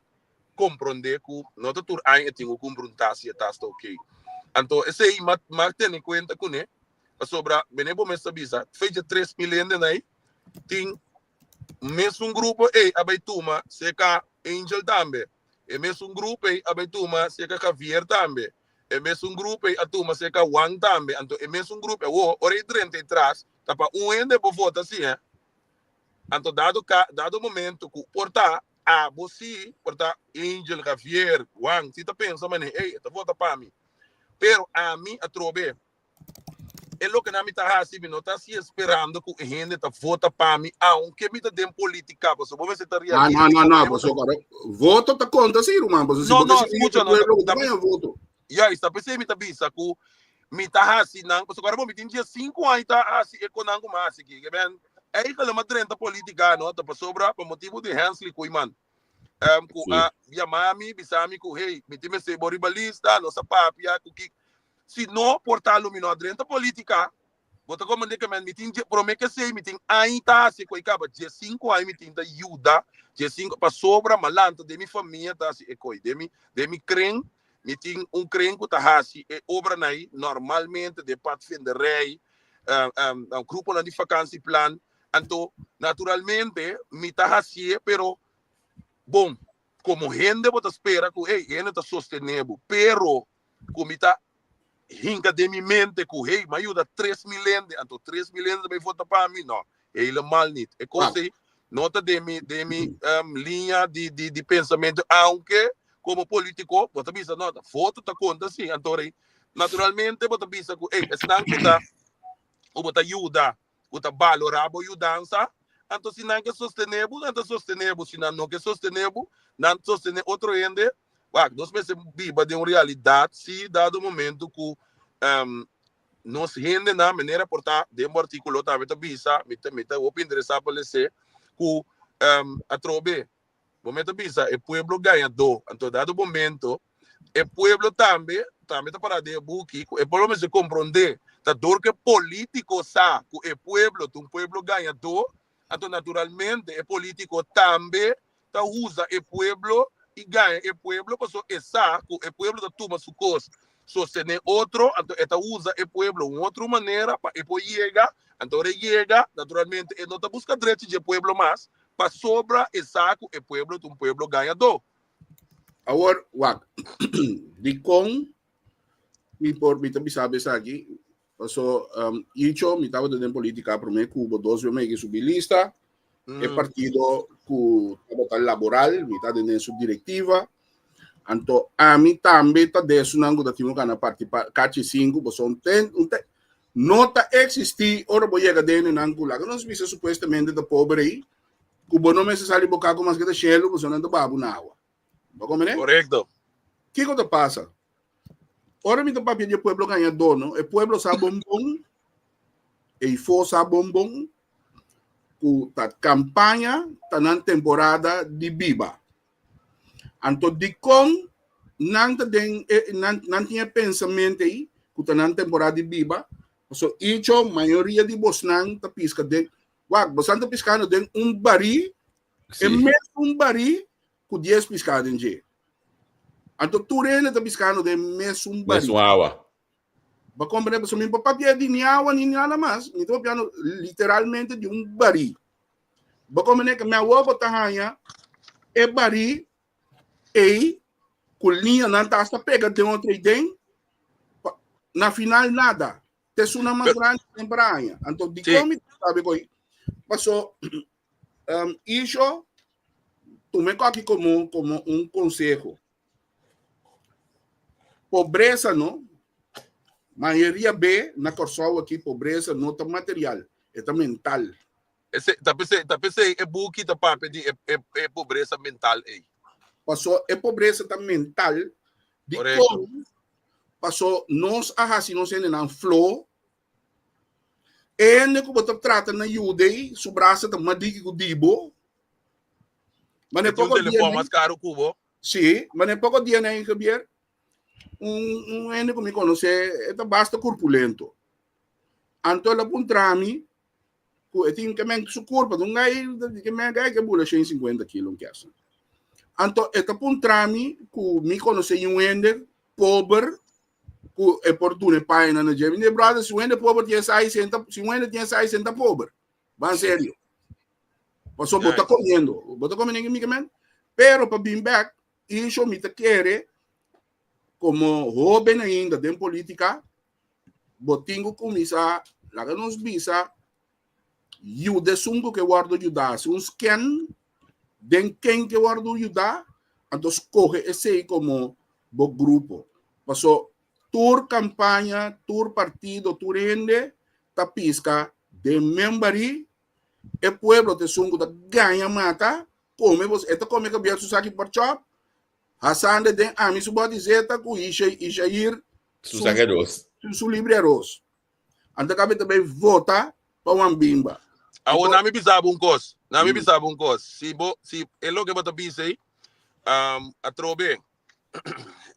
komprondé ku no ta tur aña e tin ku kumpra un tas si e tas ta oké. Anto esei m'a tene kuenta kuné, pasobra bene bo mes ta bisa, fecha 3000 hende nai tin mesun grupo ei a bai tuma serka Angel tambe, e mesun grupo ei a bai tuma serka Javier tambe, e mesun grupo ei a tuma serka Juan tambe, anto e mesun grupo awor ora e drenta e tras ta pa un hende bo vota si eh. Anto dado ka dado momento ku por ta abo si por ta Angel, Javier, Juan si ta pensa manera ey e ta vota pa mi pero ami atrobe e loke nan mi ta hasi mi no ta hasi esperando ku e hende ta vota pa mi aunke mi ta den politika pasobra bo mester ta Ah, no, no, no, pasobra voto ta konta si ruman pasobra si No, bo no, ke si escucha, no, pueblo ta ta baña voto. Juist, ta p'esei mi ta bisa ku mi ta hasi nan, pasobra ora bo mi tin 15 aña ta hasi e konan ku mi a hasi aki. Ke ben, eigenlijk mi a drenta politika no, ta pasobra pa motibu di Hensley Koeiman, ku a yama mi, bisa mi ku hey, mi tin mester bo riba lista, nos a papia ku ki. Si no por ta lo mi no a drenta politika, bo ta komprende ke men mi tin dje, prome ke esei mi tin aña ta hasi e koi kaba, 15 aña mi tin ta yuda, 15, pasobra mi a lanta den mi famia ta hasi e koi, den mi, den mi kren Mi tin un kren ku ta hasi e obranan ei normalmente den padvinderij, gruponan di vakansieplan. Anto, naturalmente, mi ta hasié, pero bon, komo hende bo ta spera ku, hey, hende ta sostené bo, pero ku mi ta hinka den mi mente ku, hey, mi a yuda 3000 hende, anto 3000 hende ta bai vota pa mi? No. Helemaal niet. E kos ei no ta den mi den mi liña di di di pensamentu, aunke komo polítiko bo ta bisa no ta voto ta konta si. Anto rei naturalmente bo ta bisa ku ey esnan ku ta ku bo ta yuda ku ta balorá bo yudansa, anto si nan ke sostené bo nan ta sostené bo, si nan no ke sostené bo nan sostené otro hende. Wak, nos mester biba den un realidat si dado momento ku nos hendenan, manera por ta den bo artíkulo tambe ta bisa, mi ta mi ta hopi interesá pa les'é, ku atrobe bo mester bisa e pueblo gañadó. Anto dado momento e pueblo tambe, tambe ta pará den e buki, ku e pueblo mester komprondé ta dor ku e polítiko sa ku e pueblo ta un pueblo gañadó, anto naturalmente e polítiko tambe ta usa e pueblo y gaña e pueblo paso e sa cu e pueblo ta tuma su cos sostene otro, anto e ta usa e pueblo un otro manera pa e por yega. Anto ora e yega, naturalmente e no ta busca drechi dje pueblo mas pasobra e sa cu e pueblo ta un pueblo gañador. Awor wak, dikon mi por mi ta bisa bo esaki? Paso Icho, mi tabata den politica prome cu bo dos bia mi subi lista. E partido cu tabata laboral, mi ta den su directiva. Anto ami tambe ta desunan cu ta tin gana parti pa cachi cinco, paso un ten, un te, no ta existi ora bo yega den nan cu laga nos bisa supuestamente ta pober ei, cu bo no mester sali boca cu maske ta shelu, paso nan ta babu na awa. Bo comprende? Correcto. Kiko ta pasa? Ora mi ta papia di e pueblo gañadó, no? E pueblo sa bon bon, e ifo sa bon bon, ku ta kampaña ta nan temporada di biba. Anto dikon nan ta den e, nan, nan tin e pensamentu ei ku ta nan temporada di biba? Paso icho mayoria di bosnan ta piska den, wak, bosnan ta piskando den un barí, e mesun barí ku dies piská den dje. Anto tur hende ta piskando den mesun barí. Mesun awa. Bo komprende? Pasobra mi no por papia di ni awa ni nada mas. Mi ta papiando literalmente di un barí. Bo komprende ke mi awor bo ta haña e barí ei ku liñanan ta hasta pega den otro ei den. Na final nada. Te esuna mas grandi semper a haña. Anto dikon mi ta sabi ko'i? Paso Isho, tuma e koki komo komo un konseho. Pobresa no, mayoria be na Kòrsou aki pobresa no ta material, e ta mental. Ese, ta p'esei, ta p'esei e buki ta papia di e, e, e pobresa mental ei. Paso e pobresa ta mental, dikon? Paso nos a hasi nos hendenan flo. E hende ku bo ta trata na yuda ei, su brasa ta mas diki ku di bo. Ma E tin un poko dia telefòn mas karu ku bo. Sí, ma ne poko dia nei, Javier, un, un hende ku mi konosé, e ta basta korpulento. Anto el a puntra mi ku e tin ke men su kurpa, un gai, ke men gai ke bula 150 kilo un kesa. Anto e ta puntra mi ku mi konosé un hende pober ku e por duna e pañanan na dje. Mi di, brother, si un hende pober tin esai, senta, si un hende tin esai, senta pober. Ban serio. Pasobra bo ta comiendo. Bo ta comiendo mi men. Pero pa bin back, isho mi ta kere como hoben ainda den politica, bo tin ku kuminsá laga nos bisa yuda esun ku ke wòrdu yudá. Si un sken den ken ke wòrdu yudá, anto skohe esei komo bo grupo. Paso tur kampaña, tur partido, tur hende ta piska den men barí, e pueblo ta esun ku ta gaña mata, kome bos, e ta kome kabier su saki porchòp, Hasande den ami su bòt di zeta ku Ishair su saki aros. Su libre aros. Anto kabe ta bay vota pa Juan Bimba. Awor na mi bisa bo un kos, na mi bisa bo un kos. Si bo, si e loke bo ta bisa ei, um, atrobe,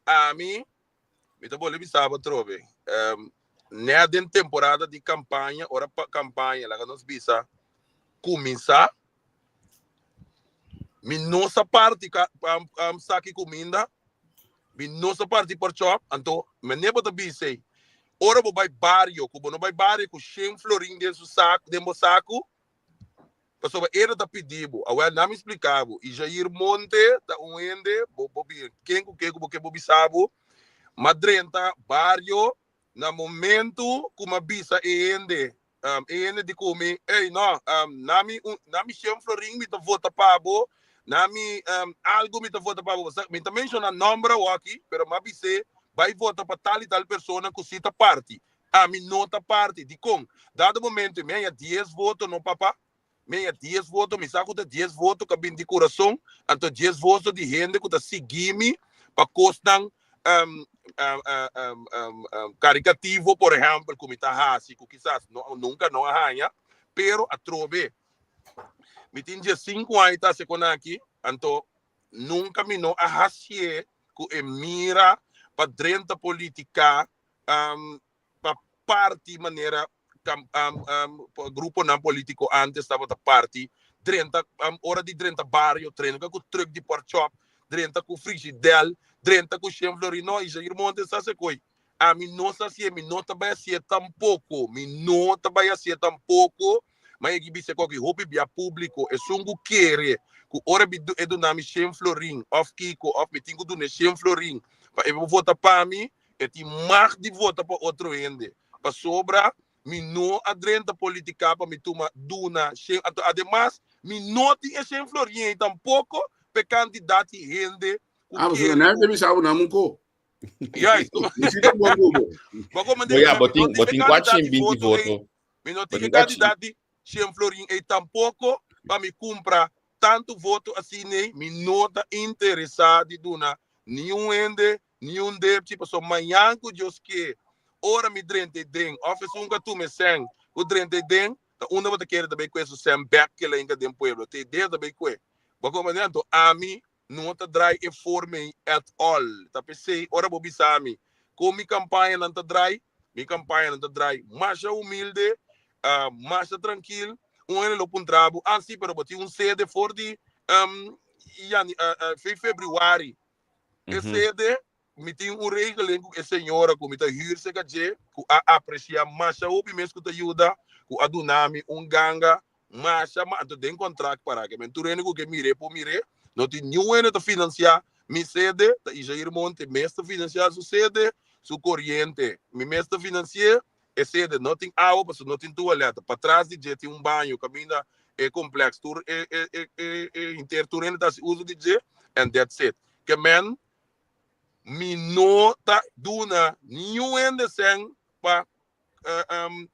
ami, mi ta bolbe bisa bo atrobe, um, net den temporada di kampaña, ora pa kampaña, laga nos bisa, kuminsá, mi no sa parti ka, um, um, saki kuminda, Mi no sa parti porchop, anto mene bo ta bisa ei, ora bo bai bario, ku bo no bai bario ku shen florin den su saku, den bo saku, pasobra e no ta pidi bo. Awel, na mi splika bo, i Jair Monte ta un hende, bo bo bi ken ku ke ku bo ke bo bisa bo, m'a drenta bario na momento ku m'a bisa e hende. E hende di ku mi, ey no, na mi un, na mi shen florin mi ta vota pa bo, na mi algo mi ta vota pa bo. Mi ta menshoná nòmber awoki, pero mi a bis'é bai vota pa tal i tal persona ku si ta parti. Ami no ta parti. Dikon? Dado momento mi haña dies voto no papa, mi haña dies voto, mi sa ku ta dies voto ku a bini di kurason, anto dies voto di hende ku ta sigui mi pa kosnan karikativo, por ehèmpel, ku mi ta hasi ku kisas no nunka no a haña, pero atrobe mi tin diesinku aña ta hasi kon aki, anto nunka mi no a hasié ku e mira pa drenta politika pa parti manera gruponan politico antes tabata parti, drenta ora di drenta bario, drenta ku truck di pork chop, drenta ku frigidel, drenta ku shen florin. No, Isair Montes sa sekoi. Ami no sa hasié, mi no ta bai hasié tampoko, mi no ta bai hasié tampoko. Ma e bisa koki hopi bia públiko, esun ku kere ku ora mi e duna mi shen florin òf kiko òf mi tin ku duna e shen florin pa e vota pa mi, E tin mag di vota pa otro hende, pasobra mi no a drenta politica pa mi tuma duna shen. Anto ademas mi no tin e shen florin ei tampoko p'e kantidat di hende ku Ah, pasobra kere nan ku ta bisa bo nan mun ko. Juist. Mi si ta bon ku bo. Bo como Bo ya, mi bo no tin, tin bo e tin kantidat di 420 voto ei, voto. mi no Bo tin e tin 400. kantidat di shen florin ei tampoko pa mi kumpra tantu voto asina ei. Mi no ta interesá di duna niun hende Niun depchi, pasobra mañan ku Dios ke, ora mi drenta ei den, òf esun ku a tuma e sèn ku drenta ei den, ta unda bo ta kere ta bai kue su sèn bèk ku el a hinka den pueblo? Ta e idea ta bai kue. Bo a komprendé? Anto ami no ta drai e forma ei at all. Ta p'esei ora bo bisa mi kon mi kampañanan ta drai, mi kampañanan ta drai masha humilde, masha trankil. Un hende lo puntra bo, ah si, pero bo tin un sede for di febrüari. E sede, mi tin un regeling ku e señora ku mi ta hür serka dje, ku a apresiá masha hopi mes ku ta yuda, ku a duna mi un ganga masha ma anto den kontrakt para ke men tur hende ku ke mir'é por mir'é. No tin niun hende ta finansiá mi sede, ta Ishair Monte mes ta finansiá su sede, su koriente mi mes ta finansi'é, e sede no tin awa pasobra no tin tualèt, patras di dje tin un baño kaminda e kompleks tur e e e e e henter tur hende ta hasi uso di dje and that's it. Ke men mi no ta duna niun hende sèn pa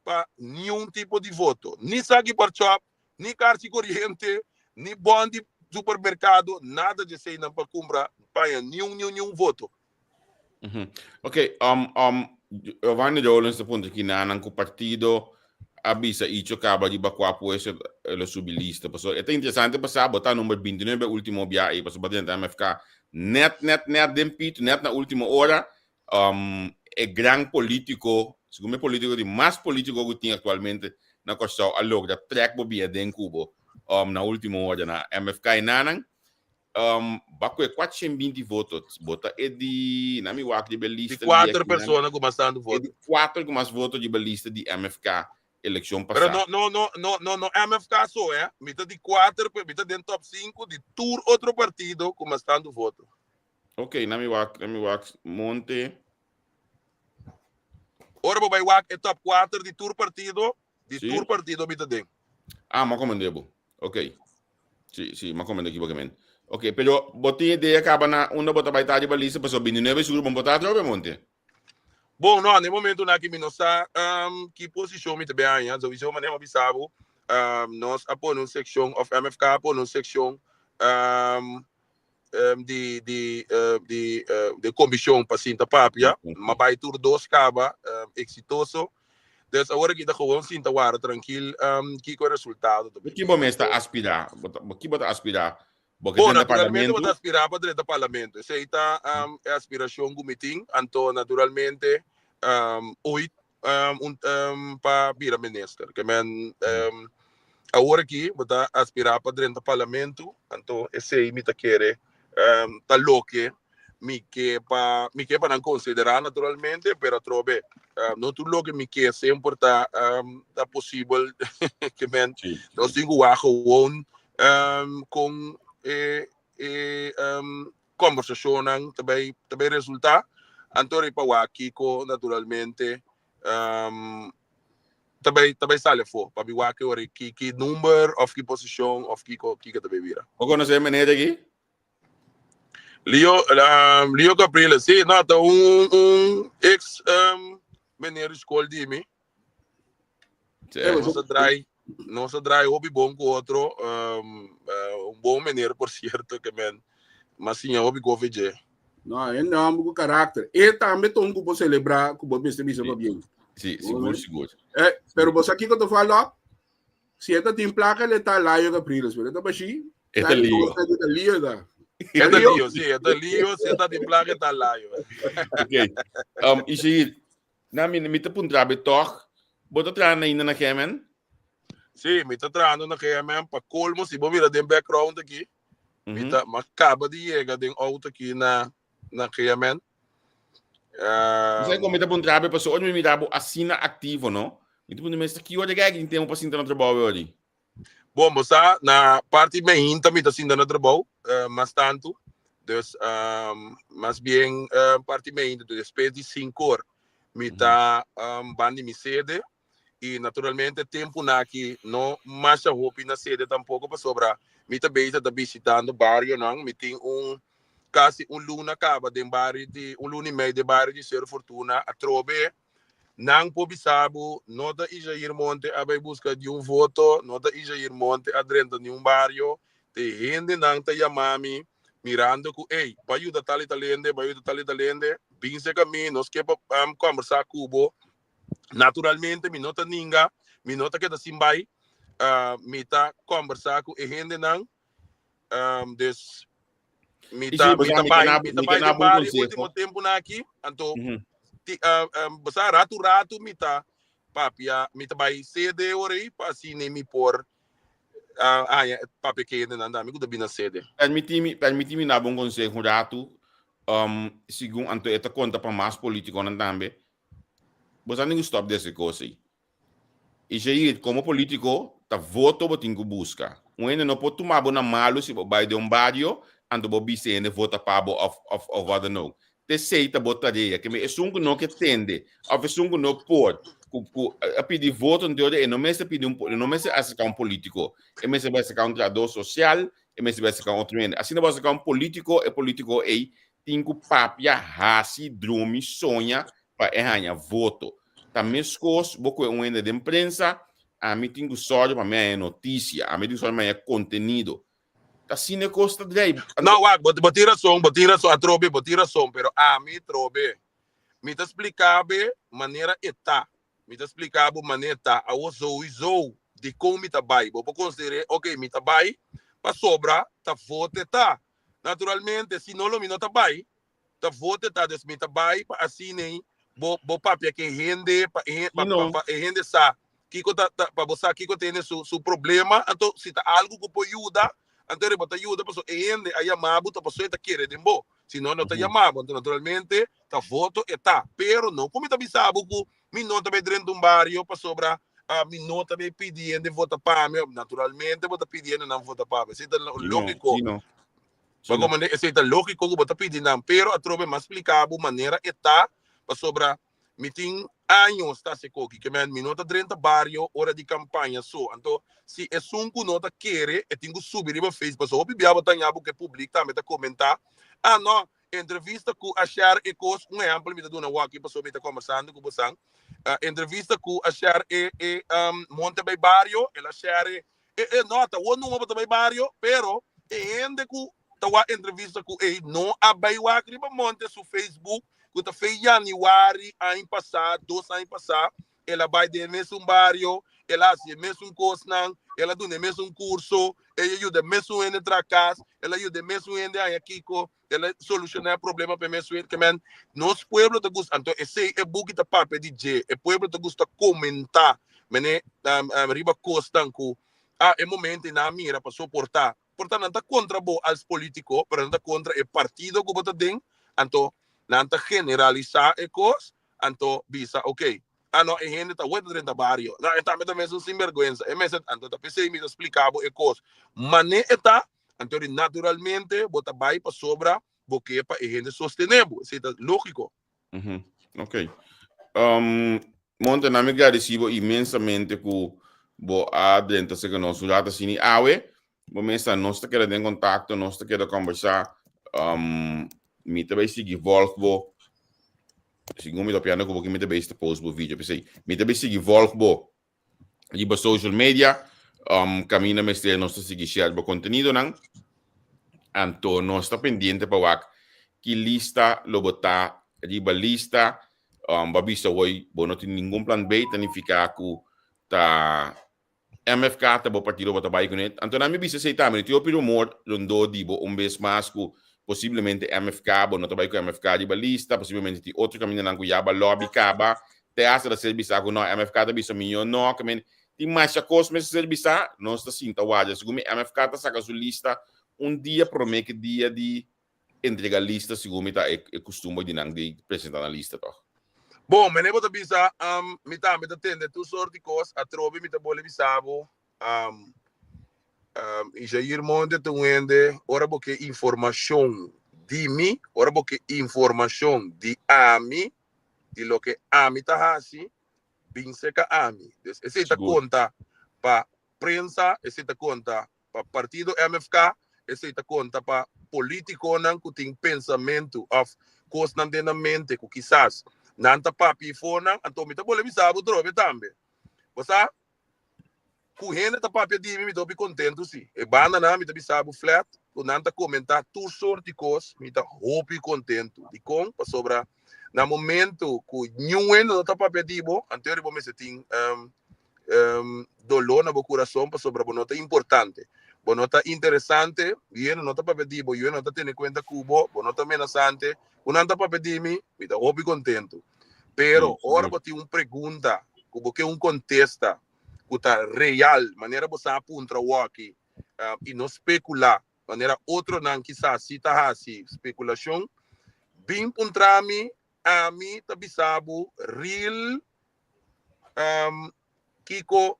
pa niun tipo di voto, ni saki porchòp, ni karchi koriente, ni bòn di supermerkado, nada di eseinan pa kumpra paña niun niun niun voto. Ok, Giovanni Rowlands ta puntra kinanan ku partido a bisa icho kaba riba kua puesto e lo subi lista. Pasobra e ta interesante pa sa bo ta number bintinuebe ultimo bia ei pasobra bo ta drenta MFK net net net den pito net na ultimo ora. E gran politico, segun mi politico di mas politico ku tin aktualmente na Kòrsou a logra trèk bo bia den ku bo na ultimo ora na MFK enanan. Ba kue 420 voto. Bo ta e di, na mi wak riba e Di lista di kuater aki nan, persona ku mas tantu e voto. di kuater ku mas voto riba lista di MFK elekshon Pero pasá. no, no, no, no, no, no MFK so, eh. Mi ta di kuater, mi ta den top sinku di tur otro partido ku mas tantu voto. Ok, na mi wak, na mi wak, Monte. Ora bo bai wak e top kuater di tur partido, di Sí. tur partido mi ta den. Ah, m'a komende bo. Ok. Sí, sí, m'a komende equivocamente. Ok, pero bo tin idea kaba na unda bo ta bai ta riba lista pasobra 29 seguro bo no por ta atrobe, Monte. Bon, no, na e momentonan aki mi no sa ki posishon mi ta bin haña. Sowieso manera mi a bisa bo, nos a pone un sekshon, òf MFK a pone un sekshon di di di di komishon pa sinta papia. Mi a bai tur dos kaba, eksitoso. Dus awor aki ta gewoon sinta wara trankil kiko e resultado ta bin. Ki bo mes ta aspirá? Ki bo ta aspirá? Bo ke Bon, drenta naturalmente bo parlamento? ta aspirá pa drenta parlamento. Esei ta e aspirashon ku mi tin. Anto naturalmente ooit un pa bira minister. Ke men awor aki bo ta aspirá pa drenta parlamento, anto esei mi ta kere ta loke mi ke pa mi ke pa nan konsiderá naturalmente, pero atrobe no tur loke mi ke semper ta ta posibel. Ke men nos tin ku wak gewoon kon e e kombersashonnan ta bai ta bai resultá. Anto riba wak kiko naturalmente. ta bai ta bai sali afó pa mi wak e ora ki ki number òf ki posishon òf kiko kiko ta bai bira. Bo konosé e meneer aki? Leo Leo Capriles, sí, no, ta un un ex meneer di skol di mi. Nos a draai, nos a draai hopi bon ku otro. Un bon meneer, por cierto, ke men m'a siña hopi kofi dje. No, e hòmber ku karakter. E tambe ta un ku por selebrá ku bo mester bisa pabien. Sí, sigur, sigur. Eh, pero bo sa kiko ta fala? Si e ta tin plaka, le ta Layo Capriles, pero e ta bashí. E ta lío. E ta lío ta. E ta lío, sí, e ta lío. Si e ta tin plaka, e ta Layo. Ok. Ishir, Na mi mi ta puntra bo tog, bo ta trahando ainda na GMN? Sí, mi ta trahando na GMN. Pa colmo, si bo mira den background aki, mi ta mi a caba di yega den auto aki na na GMN. Mi sa con mi ta puntra bo, pasobra ora mi mira bo asina activo, no? Mi ta puntra mi, ki ora ke tin tempo pa sinta na trabou awor? Bon, bo sa, na parti mainta mi ta sinta na trabou, mas tantu. Dus, mas bien parti mainta, dus despues di sinkor mi ta ban di mi sede. I naturalmente tempunan aki no masha hopi na sede tampoko pasobra mi ta bezig ta bishitando barionan. Mi tin un kasi un luna kaba den bario di, un luna i mei den bario di Seru Fortuna atrobe. Nan por bisa bo, no ta Ijair Monte a bai buska di un voto, no ta Ijair Monte a drenta ni un bario, te hendenan ta yama mi mirando ku ey, bo a yuda tal i tal hende, bo a yuda tal i tal hende, bin serka mi, nos ke pa kombersá ku bo. Naturalmente mi no ta ninga, mi no ta keda sin bai, mi ta kombersá ku e hendenan, dus mi ta mi ta bai mi ta bai den bario ultimo temponan aki anto ti bo sa ratu ratu mi ta papia mi ta bai sede ora ei pa asina mi por haña papia ke hendenan tambe ku ta bini na sede. Permiti mi permiti mi daba un konseho un ratu segun anto e ta konta pa mas politikonan tambe bo sa tin ku stòp di hasi kos ei. I Jair, komo polítiko, ta voto bo tin ku buska. Un hende no por tuma bo na malu si bo bai den un bario, anto bo bisa e hende vota pa bo òf òf òf wat dan ook. T'esei ta bo tarea. Kende esun ku no ke tende òf esun ku no por ku ku a pidi voto anto e no mester pidi un e no mester aserká un polítiko. E mester bai aserká un trahadó sosial, e mester bai aserká un otro hende. Asina bo aserká un polítiko, e polítiko ei tin ku papia, hasi, drumi, soña pa e haña voto. Ta meskos bo koe un hende den prensa, ami tin ku sòru pa mi haña notisia, ami tin ku sòru pa mi haña kontenido. Ta asina e kos ta drei. No, wak, bo bo tin rason, bo tin rason, atrobe bo tin rason, pero ami trobe. Mi ta splika be manera e ta. Mi ta splika bo manera e ta. Awor souiso dikon mi ta bai. Bo por konsider'é, oke, mi ta bai pasobra ta voto e ta. Naturalmente, si no lo mi no ta bai. Ta vote ta des mi ta bai pa asina bo bo papia ke hende pa e pa, No. pa, pa e hende sa kiko ta, ta pa bo sa kiko tene su su problema anto si ta algo ku por yuda anto bo ta yuda paso e hende a yama bo ta paso e ta kere den bo si no no ta yama bo anto naturalmente ta voto e ta pero no ku mi ta bisa bo ku mi no ta bai drenta un bario pasobra ah, mi no ta bai pidi hende vota pa mi naturalmente bo ta pidi hende nan vota pa mi esei ta Si no, lógiko si no. Bo komprende? Esei ta lógiko ku bo ta pidi nan, pero atrobe m'a splika bo manera e ta, pasobra mi tin años ta hasi koki, ke men mi no ta drenta bario ora di kampaña so. Anto si esun ku no ta kere e tin ku subi riba Facebook, pasobra hopi bia bo ta haña bo ku e publik tambe ta komentá, ah no, entrevista ku a share e kos, un ehèmpel mi ta duna wòki pasobra mi ta kòmbersando ku bosan, entrevista ku a share e e monte bai bario, el a share E e no ta wou numa bo ta bai bario, pero e hende ku ta wak entrevista ku ei no a bai wak riba Monte su Facebook ku ta fe januari aña pasá, dos aña pasá, el a bai den e mesun bario, el a hasi e mesun kosnan, el a duna e mesun kurso, el a yuda e mesun hende traha kas, el a yuda e mesun hende haña kiko, el a solushoná e problema pa e mesun hende. Ke men, nos pueblo ta gusta, anto esei e buki ta papia di dje, e pueblo ta gusta komentá mene riba kosnan ku a e momento nan a mira pa soportá. Por ta nan ta kontra bo als polítiko, pero nan ta kontra e partido ku bo ta den, anto nan ta generalisá e kos, anto bisa ok, ah no e hende ta wet drenta bario, no e tambe ta mesun sinbergwensa, e mester, anto ta p'esei mi ta splika bo e kos mane e ta. Anto di naturalmente bo ta bai pasobra bo ke pa e hende sostené bo. Esei ta lógiko. Ok. Um, Monte, na mi gradisí bo inmensamente ku bo a drenta serka nos un rato asina. Awe, bo mester nos ta keda den kontakto, nos ta keda kombersá. Um, mi ta bai sigui volg bo. Segun mi ta piando ku bo ki mi ta bai ta post bo video. P'esei, mi ta bai sigui volg bo riba social media. Um, kaminda mester nos ta sigui share bo kontenidonan. Anto nos ta pendiente pa wak ki lista lo bo ta riba lista. Um, bo a bisa hoy bo no tin ningun plan B, ta nifiká ku ta MFK ta bo partido bo ta bai kuné. Anto nan mi bisa esei tambe, no tin hopi rumor rondó di bo un bes mas ku posiblemente MFK, bo no ta bai ku MFK riba lista, posiblemente tin otro kamindanan ku ya ba lobby kaba, te hasta ta ser bisa ku no, MFK ta bisa mihó no, ke men tin masha kos mester ser bisa, nos ta sinta warda. Segun mi MFK ta saka su lista un dia promé ku dia di entrega lista segun mi ta e e kustumber di nan di presenta nan lista tòg. Bon, mene bo ta bisa, um, mi tambe ta tende tur sort di kos, atrobe mi ta bole bisa bo, um, um, Jair Monte ta un hende, ora bo ke informashon di mi, ora bo ke informashon di ami, di loke ami ta hasi, bin serka ami. Dus esei ta konta pa prensa, esei ta konta pa partido MFK, esei ta konta pa politikonan ku tin pensamentu òf kosnan den nan mente ku kisas nan ta papia ifonan, anto mi ta bolbe bisa bo trobe tambe. Bo sa ku hende ta papia di mi, mi ta hopi kontentu si. E bandanan mi ta bisa bo flat ku nan ta komentá tur sort di kos, mi ta hopi kontentu. Dikon? Pasobra na momento ku niun hende no ta papia di bo, anto bo mester tin doló na bo kurason pasobra bo no ta importante, bo no ta interesante, hende no ta papia di bo, hende no ta tene kuenta ku bo, bo no ta menasante. Ku nan ta papia di mi, mi ta hopi kontentu. Pero ora bo tin un pregunta ku bo ke un kontesta ku ta real, manera bo sa puntra awor-aki, i no spekulá manera otronan kisas si ta hasi spekulashon, bin puntra mi, ami ta bisa bo real kiko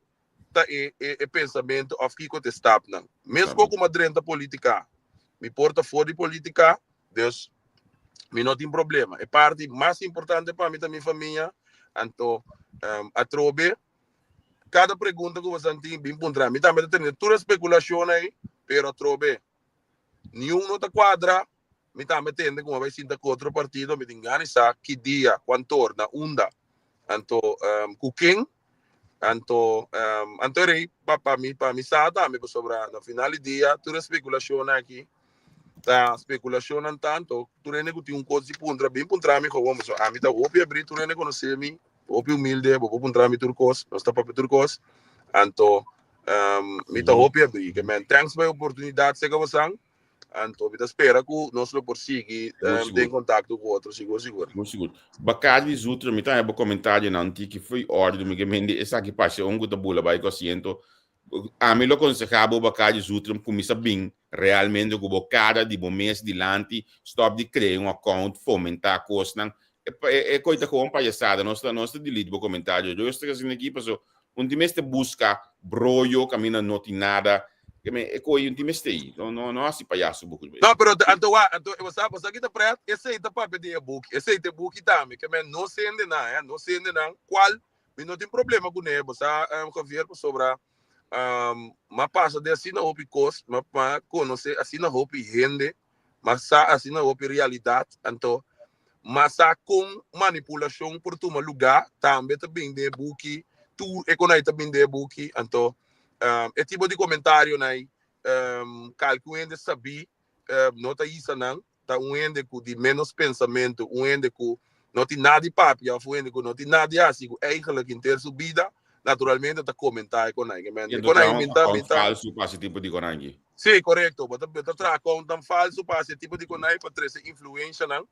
ta e e pensamentu òf kiko ta e stapnan. Meskos ku mi a drenta politika, mi por ta for di politika, dus mi no tin problema. E parti mas importante pa mi ta mi famia, anto atrobe kada pregunta ku boso tin bin puntra mi. Tambe ta tene tur e spekulashon ei, pero atrobe niun no ta kuadra. Mi tambe tende ku mi a bai sinta ku otro partido, mi tin gana di sa ki dia, kuantor, na unda, anto ku ken. Anto anto e rei pa pa mi pa mi sa tambe pasobra na final di dia tur e spekulashonnan aki ta spekulashonnan tanto tur hende ku tin un kos di puntra bin puntra mi gewoon pasobra ami ta hopi abrí tur hende konosé mi hopi humilde bo por puntra mi tur kos nos ta papia tur kos anto mi ta hopi abrí ke men thanks pa e oportunidat seka bosan. Anto mi ta spera ku nos lo por sigui den kontakto ku otro sigur sigur. Sigur sigur. Bakari di Zutro, mi ta haña bo komentarionan tiki fo'i òrdu, mi ke mende esaki parse un ku ta bula bai ku asiento. Ami lo konsehá bo Bakari di Zutro kuminsá bin realmente ku bo kara di bo mes dilanti, stòp di krea un account, fomentá kosnan. E e koi ta gewoon payasada, nos ta nos ta delete bo komentario. Rustig asina aki paso un tin mester buska broyo kaminda no tin nada. Ke men e koi un tin mester ei. No no no hasi payaso bo ku. No, pero anto wa, anto bo sa, bo sa ki ta pret? Esei ta papia di e buki. Esei ta e buki tambe. Ke men no sende nan, eh, no sende nan kual mi no tin problema kuné, bo sa, Javier, pasobra m'a pasa den asina hopi kos, m'a m'a konosé asina hopi hende, m'a sa asina hopi realidat, anto m'a sa kon manipulashon por tuma lugá, tambe ta bin den e buki, tur e konai ta bin den e buki, anto e tipo di komentarionan ei kalke un hende sabí no ta hisa nan, ta un hende ku di ménos pensamentu, un hende ku no tin nada di papia òf un hende ku no tin nada di hasi ku eigenlijk henter su bida naturalmente ta komentá e konai. E konai mi ta mi ta falsu pa hasi tipo di konai aki. Sí, korekto. Bo ta bo ta traha kontan falsu pa hasi e tipo di konai pa trese influenshanan,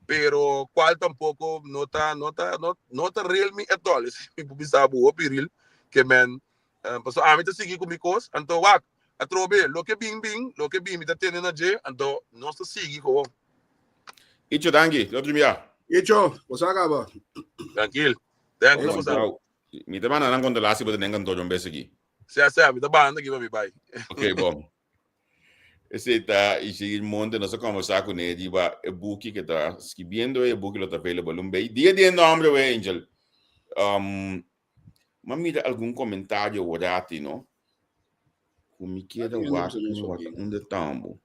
pero kual tampoko no ta no ta no no ta real mi at all. Esei mi por bisa bo hopi real ke men pasobra ami ta sigui ku mi kos, anto wak atrobe loke bin bin, loke bin mi ta tene na dje, anto nos ta sigui gewoon. Icho danki, tot otro bia. Icho, bo sa kaba. Trankil. Thanks na boso. Mi ta manda nan kontrolá si bo ta den kantoor un bes aki. Sea, sea, mi ta banda aki pa mi bai. Ok, bon. Esei ta Ishigir Monte, nos a conversa cu ne riba e buki que ta skibiendo, e buki lo ta available un bay. Dia di e nombre we, Angel. Um, ma mira algun komentario worati, no? Ku mi keda wak wak unda tambo.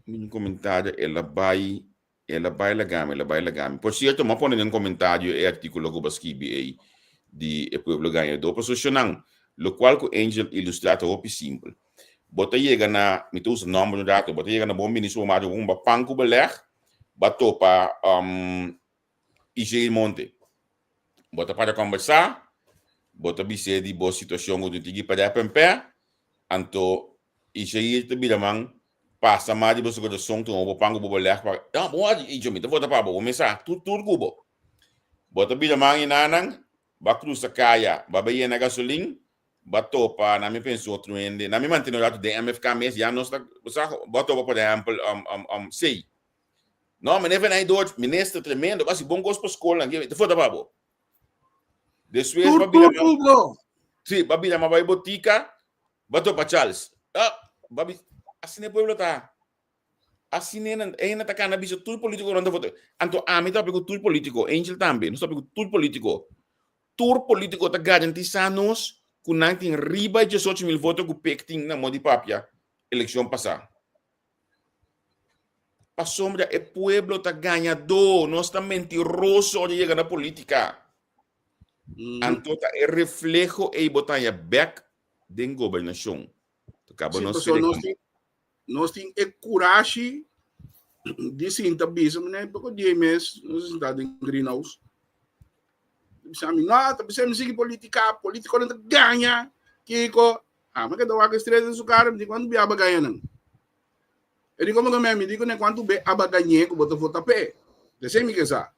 Mi komentario el a bai el a bai lagami, el a bai lagami. Por cierto, ma pone den komentario e artíkulo ku bo skibi ei di e pueblo gañadó. Pasobra nan, lokual ku Angel ilustrá ta hopi simpel. Bo ta yega na, mi ta usa nòmber un rato, bo ta yega na Bon Bini Supermarket ku un ba pan ku belèg, ba topa um, Ishail Monte. Bo ta para kòmbersá, bo ta bis'é di bo situashon ku tin ki par'é pèmpè, anto Ishail ta bira man pasa mas di bo su kurason tuma bo pan ku bo belèg pa, no, bo wak Icho, mi ta vota pa bo, bo mes sa, tur tur ku bo. Bo ta bira man i nanan, ba krusa kaya, ba bai yena gasolin, Ba topa, na mi pensa otro hende, na mi mantene un rato den MFK mes, ya nos ta, bo sa, bo a topa por ehempel, um, um, um, Sey. No, meneer Van Eydoort, minister tremendo, bo hasi bon kos pa skolnan, ke, te fota pa bo. Despues Tur ba bira tur ma, tur bro. si, ba bira ma bai botika, ba topa Charles. Ah, ba bi, asina e pueblo ta. Asina nan, e hende ta kana bisa tur politico nan ta vota. Anto ami ta papia ku tur politico, Angel tambe, nos ta papia ku tur politico. Tur politico ta garantisa nos cu nan tin riba e 18 mil voto cu PEC tin na modi papia eleccion pasa. Pasobra e pueblo ta gañador, nos ta mentiroso ora yega na politica. Anto ta e refleho ey bo ta haya bek den gobernacion. Caba Sí, nos pasobra kere nos tin, nos tin e kurashi di sinta bisa, meneer, poko di mes, nos sinta den greenhouse. Bisa mi, no, ta bisa mi sigui politica, politico no ta gaña, kiko. Ah, me queda wak estrella en su cara, mi di, cuánto bi aba gaña nan? E di, como que me, mi di, ne cuánto be aba gañe ku bota vota pe. Dese mi que sa.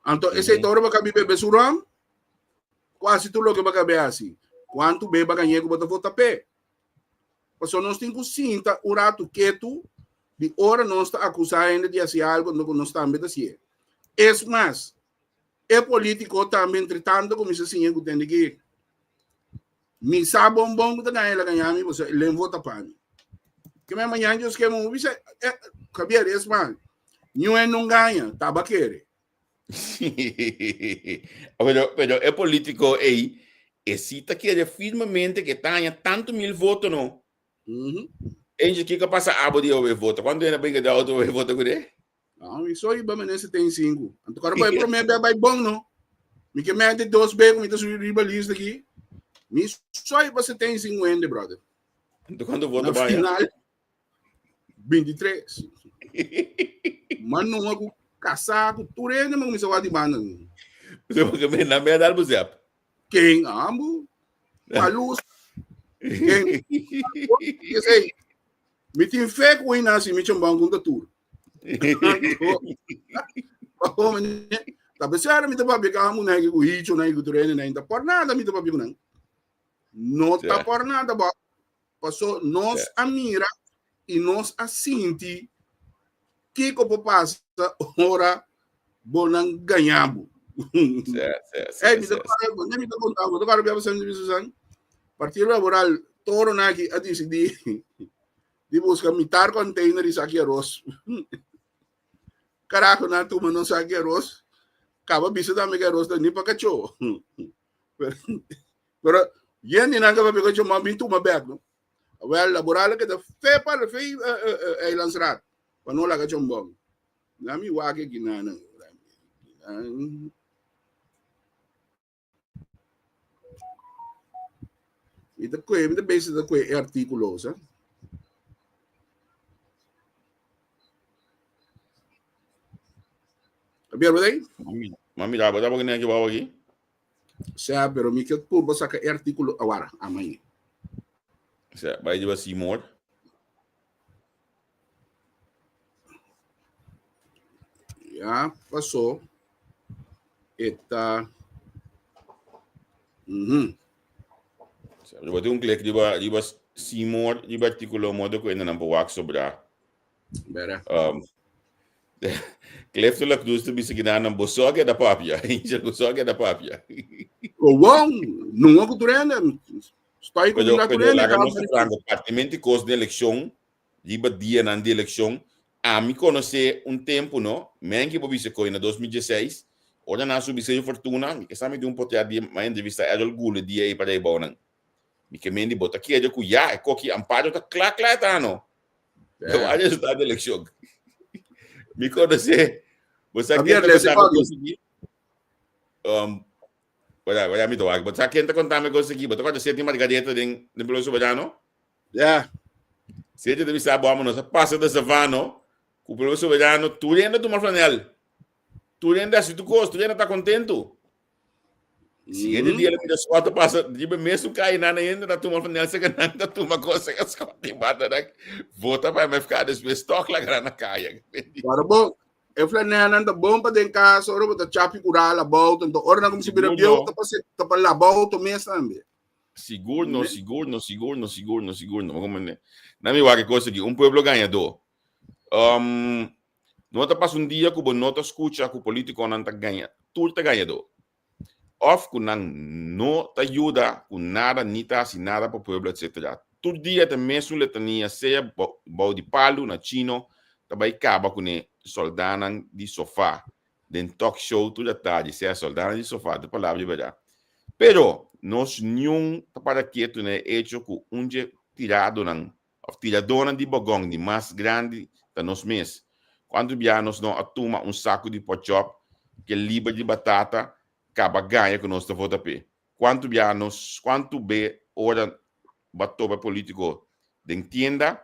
Anto, ese toro baka bi bebe su rom, quasi tur loke baka be hasi. Cuánto be ba gañe ku bota vota pe. Pasobra nos tin ku sinta un ratu ketu di ora nos ta akusá hende di hasi algu anto ku nos tambe ta hasié. Es mas, e polítiko tambe entre tanto kuminsá siña ku tende ki mi sa bon bon ku ta gaña el a gaña mi pasobra el vota pa mi. Ke men mañana Dios ke mi bisa eh, Javier, es mas, niun no gaña, taba kere. pero, pero e político ei, e si ta kere firmemente que ta haña tanto mil voto no. Mm -hmm. Angel, kiko pasa abo di obe voto? Quando ena brinca de auto obe voto kude? No, mi soy ba mene 75. Anto kora boy prome be bay bon no. Mi ke mente dos be mi ta subir riba lista aquí. Mi soy ba 75 ende, brother. Anto quando voto Na ba? final 23. Man no ku kasá ku tur hende man kuminsá wak di banda. Porque me na me dar buzep. Ken ambu? Palus. Ken? Esei. Mi tin fe ku ina si mi chambang ku tur. Ta besera mi ta papia ka amu na ku hicho na ku tur hende na ta por nada mi ta papia ku nan. No ta por nada ba. Paso nos a mira i nos a sinti kiko por pasa ora bo nan gaña bo. Ey, mi ta kòrda, bo mi ta konta bo, ta kòrda bia pasando di Susan? Partido Laboral toro nan aki a disidí di buska mitar container di saki aros. Carajo nan tuma nos saki aros, kaba bisa tambe ku aros ta ni pa kachó. Pero, pero yen di nan kaba pika choma bin tuma bek no. Wel, laboral ke ta fe pa fe eilandsraad pa no laga chombon. Na mi wak aki na nan. Mi ta kue, mi ta bezig ta kue e artíkulo, sa. Javier, wat ei? Ma mira, bo ta porque aki bou aki. Sea, pero mi ke purba saka e artíkulo awara, amaña. Sea, bai riba Seymour. Ya pasó. Eta. Mm Sea, riba un klik riba riba Seymour, riba artíkulo modo ku nan por wak sobra. Bera. Um, Clifton La Cruz ta bisa kinan bo so a keda papia. Angel bo so a keda papia. Gewoon, nunca ku turende. Estoy ku Pero, mira pero turende. laga nos ta franco, partimento kos di elekshon, riba dianan di elekshon, ami konosé un tempu no, men ki bo bisa koy na 2016, Ora nan a subi Señor Fortuna, mi ke sa mi tin un potea di m'a entrevista Errol Goole dia ei para ei bou nan. Mi ke mendi bo ta kere ku ya e koki Amparo ta kla kla e ta ano. Yo a resultado di elekshon. Mi konosé bo sa ken Javier, ta lesa konta mi kòpi. kos aki? Um, wala, wala mi ta wak. Bo sa ken ta konta mi kos aki? Bo ta kòrda Seti Margareta den den Pueblo Soberano? Ya. Seti ta bisa bo amo nos a pasa de Savano ku Pueblo Soberano tur hende a tuma flanel. Tur hende a hasi tur kos, tur hende ta kontentu. Siguiente dia lo mira Scott pasa riba mesun calle nan hende ta tuma flanel seka nan ta tuma kos seka Scott di banda nan vota pa MFK despues toch laga nan na kaya. Pero bon, e flanelnan ta bon pa den kas, ora bo ta chapi kura laba auto, enton ora nan kuminsá bira Sigur bieu no. ta pa se ta pa laba auto mes tambe. Sigur no, sigur no, sigur no, sigur no, sigur no. Como ne? Na mi wak e kos aki, un pueblo gañadó. Um, No ta pasa un dia ku bo no ta skucha ku politikonan ta gaña, tur ta gañadó. Òf ku nan no ta yuda ku nada ni ta hasi nada pa pueblo etc. Tur dia ta mesun letania sea bou di palu na chino ta bai kaba kuné sòldánan di sofá den talk show tur atardi sea sòldánan di sofá ta palabra di bèrdat. Pero nos niun ta para ketu na e echo ku un dje tiradonan Of tiradónan di bogòn di mas grandi ta nos mes. Kuantu bia nos no a tuma un saku di pòchòp ke liber di batata kaba gaña ku nos ta vota p'e? Kuantu bia nos kuantu be ora bo a topa e polítiko den tienda,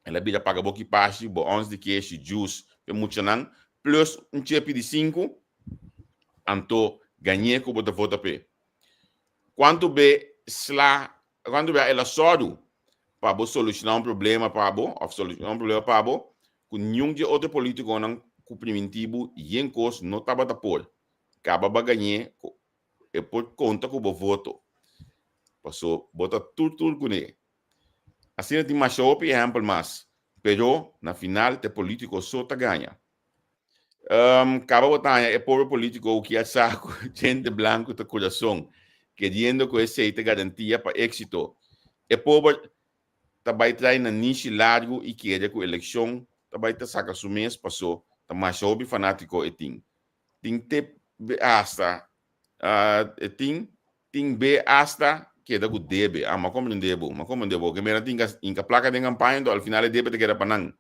el a bira paga bo kipashi, bo ons di keshi, juice p'e muchanan, plus un chepi di sinku, anto gañ'é ku bo ta vota p'e? Kuantu be sla Cuanto bia el a sòru pa bo soluciona un problema pa bo of soluciona un problema pa bo cu niun di e otro politiconan cu priminti bo yen cos no tabata por. Caba ba gañ'é cu e por conta cu bo voto. Paso bo ta tur tur cun'é. Asina tin masha hopi ehempel mas, pero na final ta e politico so ta gaña. Caba bo ta haña e pobre politico cu kier sa cu djente blanco ta curason, keriendo cu esey ta garantia pa exito. E pober ta bay trae nanishi largo y kere cu eleccion ta bay ta saca su mes paso ta masha hopi fanatico e tin. Tin te hasta e tin tin be hasta keda cu debe. Ah, ma comprende bo, ma comprende bo. Ke mera tin inca placa den campaña, enton al final e debe ta keda pa nan.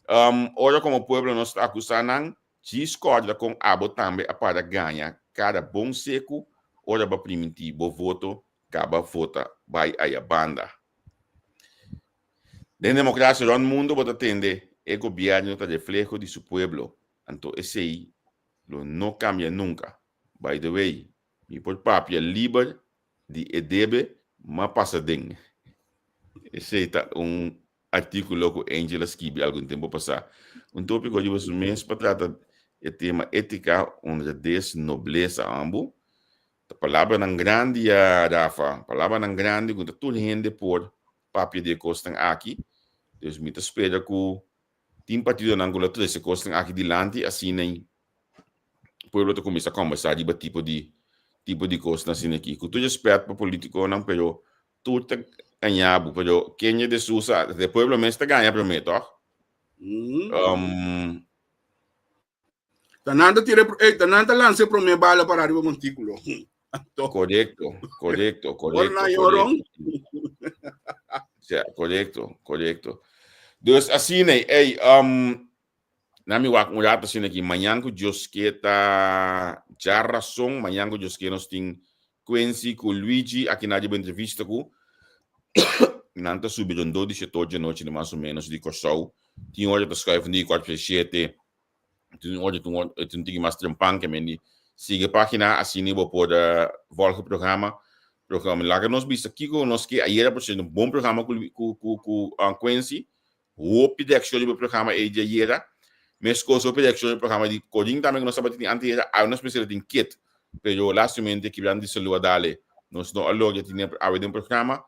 Um, ora como pueblo nos ta acusa nan, djis corda con abo tambe a para gaña cada bon secu ora bo a priminti bo voto caba vota bay aya banda. Den democracia rond mundo bo ta tende e gobierno ta refleho di su pueblo, anto esey lo no cambia nunca. By the way, mi por papia liber di e debe m'a pasa den. Esey ta un artíkulo ku Angel a skibi algun tempu pasá. Un tópiko riba su mes pa trata e tema étika, honradez, noblesa ambu. Ta palabranan grandi ya, Rafa, palabranan grandi ku ta tur hende por papia di e kosnan aki. Dus mi ta spera ku tin partidonan ku lo trese kosnan aki dilanti asina i pueblo ta kuminsá kòmbersá riba tipo di tipo di kosnan asina aki. Ku tur respèt pa politikonan pero Tur ta gaña bo, pero Kenya de Sousa, de pueblo mes ta gaña promé, toch? Ta nan ta tira, eh, ta nan ta lansa e promé bala para riba montículo. Anto. Correcto, correcto, correcto. Ora nan yoron. Ja, correcto, correcto. Dus asina, ey, na mi wak un rato asina aki, mañan ku Dios ke ta djarason, mañan ku Dios ke nos tin Quincy ku Luigi aki na riba entrevista ku nan ta subi rondó di shetor djanochi di mas o menos di Kòrsou. Tin ora ta schuif di kwart pa shete, tin ora tin ora tin tiki mas trempan ke men di sigui e pagina asina bo por volg e programa. Programa laga nos bisa kiko nos ke ayera por ser un bon programa ku ku ku ku Quincy. Hopi reaccion riba e programa ei di ayera. Mescos hopi reaccion riba e programa di Corin tambe cu nos tabata tin anteayera. Awe nos mester a tin kit, pero lastimamente kibrante di salud a dale. Nos no a logra tin awe den programa.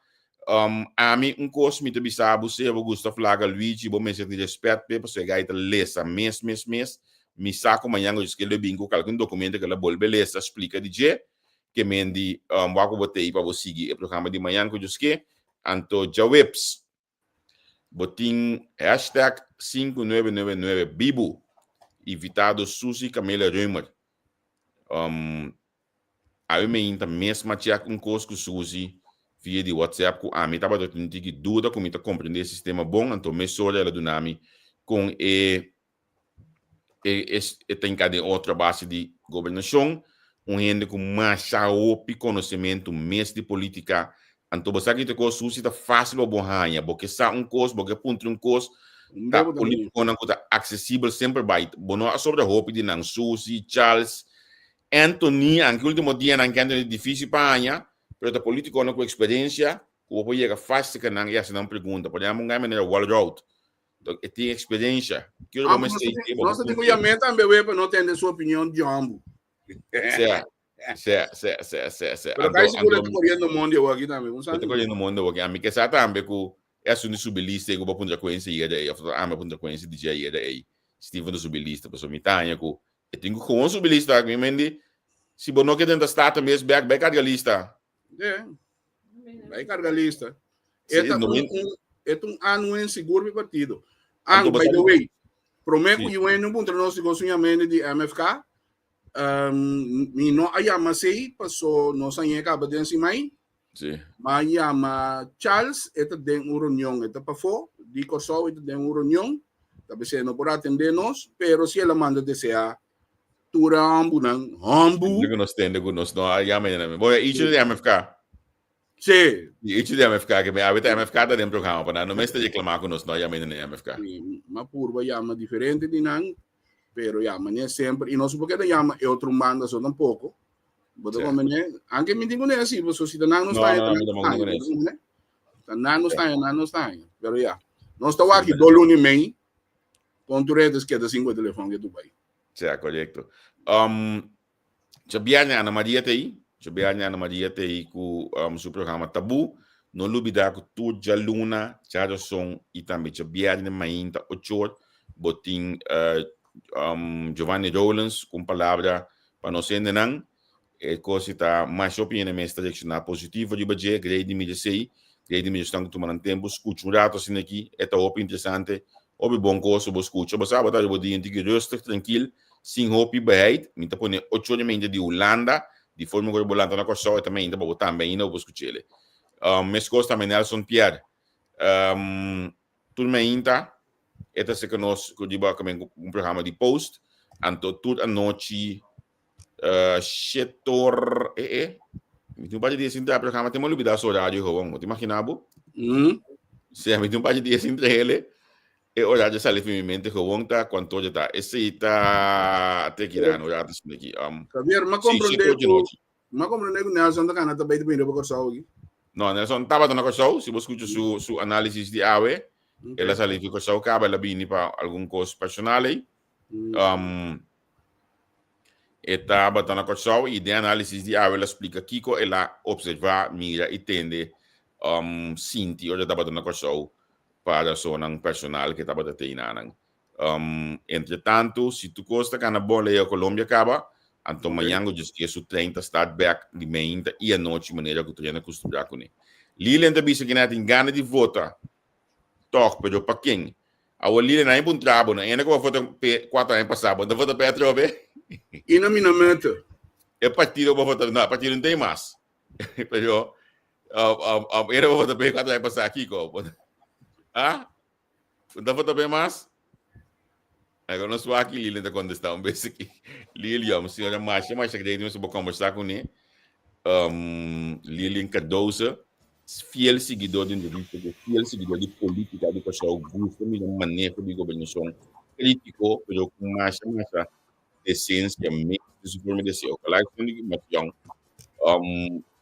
Um, ami un cos mi ta bisa bo sea bo gusta flaga Luigi, bo mester tin respet p'e pasobra e guy ta lesa mes mes mes. Mi sa cu mañan cu lo bin cu calcun documento cu el a bolbe lesa splica di dje. Ke men di um, wak cu bo ta ei pa bo sigui e programa di mañan cu Dios ke. Anto djaweps. Bo tin hashtag 5999 bibu. Invitado Suzy Camelia Römer. Um, awe meinta mes m'a check un kos ku Suzy via di WhatsApp ku ami tabata tin tiki duda ku mi ta komprendé e sistema bon, anto mesora el a duna mi kon e e e ta hinká den otro a base di gobernashon. Un hende ku masha hopi konosementu mes di polítika. Anto bo sa ki ta kos, Suzy, ta fásil pa bo haña. Bo ke sa un kos, bo ke puntra un kos, ta polítikonan ku ta aksesibel semper bai. Bo no a sobra hopi di nan, Suzy, Charles, Anthony, anke último dianan ke Anthony difísil pa haña, pero ta polítikonan ku eksperensia ku bo por yega fásil ka nan i hasi nan pregunta. Por ehèmpel, un gai manera Walroud, e tin eksperensia. Kiko bo mester i bo Nos ta tin ku yam'é tambe wei pa no tende su opinion di hòmber. Sea, sea, sea, sea, sea, sea. Pero kai sigur e ta koriendo mondi awor aki tambe. E ta koriendo mondi awor aki. Ami ke sa tambe ku e asuntu di subi lista ei ku bo a puntra Quincy ayera ei, òf ami a puntra Quincy di dje ayera ei, Steven ta subi lista, pasobra mi ta haña ku e tin ku gewoon subi lista. Mi mendi, si bo no ke drenta Staten mes bèk, bai karga lista. Yeah. Bai karga lista. E ta un, un, e ta un anuen sigur mi partido. Ang, by the way, prome ku UN puntra nos di gosun yamende di MFK, um, mi no a yama sei, paso nos a kaba den simai. Sí. Ma yama Charles, e ta den un reunion, e ta pafó di Kòrsou, e ta den un reunion. Ta bese no por atendé nos, pero si el a manda desea tur e hòmbunan, hòmbu. Ku nos tende ku nos no a yama e Bo icho di MFK. Sí. Icho di MFK, ke me awe ta MFK ta den programa, pa nan no mester reklamá ku nos no a yama e MFK. Ma purba yama diferente di nan, pero yama ne semper. I nos por keda yama e otro banda so tampoko. Bo ta komprendé? Anke mi tin ku ne si, paso si ta nan nos ta No, no, mi tampoco tin ku ne. Ta nan nos ta nan nos ta Pero ya. Nos ta wak do luna i mei. Con tu redes keda sin ku e telefon ke tu bai. Sea, korekto. Um, djabièrnè Ana Maria ta ei. Djabièrnè Ana Maria ta ei ku um, su programa Tabú. No lubidá ku tur djaluna, djarason i tambe djabièrnè mainta ochor bo tin uh, um, Giovanni Rowlands ku un palabra pa nos hendenan. E kos si ta masha hopi hende mes ta reakshoná positivo riba dje. Grei di mira esei. Grei di mira esnan ku tuma nan tempu skucha un ratu asina aki. E ta hopi interesante, hopi bon kos ku bo skucha. Bo sa bo ta riba bo dia un tiki rustig, trankil, sin hopi beheit. Mi ta pone ocho ora meinta di Hulanda, di forma ku ora bo lanta na Kòrsou e ta meinta pa bo tambe ainda bo por skuch'el. Meskos tambe Nelson Pierre. Tur meinta e ta seka nos ku riba un programa di post. Anto tur anochi Shetor, eh eh. Mi tin un par di dia sin traha programa, te me olvidá su horario gewoon. Bo te imaginá bo? Sí, mi tin un par di dia sin trahele. E horario sali fi mi mente gewoon ta cuanto ya ta. Esei ta te ki dan horario sin aki. Javier, ma Sí, comprende shete ocho ku nochi. ma comprende ku Nelson ta kana ta bai ta bini riba Kòrsou aki. No, Nelson tabata na Kòrsou, si bo skucha su su análisis di awe, el a sali fi Kòrsou kaba, el a bini pa algun kos personal ei. E tabata na Kòrsou i den análisis di awe el a splika kiko el a opservá, mira i tende, sinti ora e tabata na Kòrsou pa rasonnan personal ku e tabata tei nanan. Entretantu, si tur kos ta kana bon lei a Colombia kaba, anto mañan ku djes su trein ta start bèk di meinta i anochi manera ku tur hende a kustumbrá kuné. Lilian ta bisa ku nan tin gana di vota Tòg, pero pa ken? Awor Lilian, a puntra bo, no ene ku bo a vota p'e kuater aña pasá, bo no ta vota p'e atrobe? I na mi no mete. E partido bo vota, no, e partido no tin mas. Pero, ene bo vota p'e kuater aña pasá, kiko? Ah? Bo no ta vota p'e mas? Ago nos wak aki Lilian ta kontestá un bes aki. Lilian, señora masha masha grandi mes bo kombersá kuné. Lilian Cardoso, fiel siguidó di entrevista ku fiel siguidó di polítika di Kòrsou, gusta mira maneho di gobernashon krítiko pero ku masha masha desensia mes den su forma di hasi. Ojalá e di mas yòn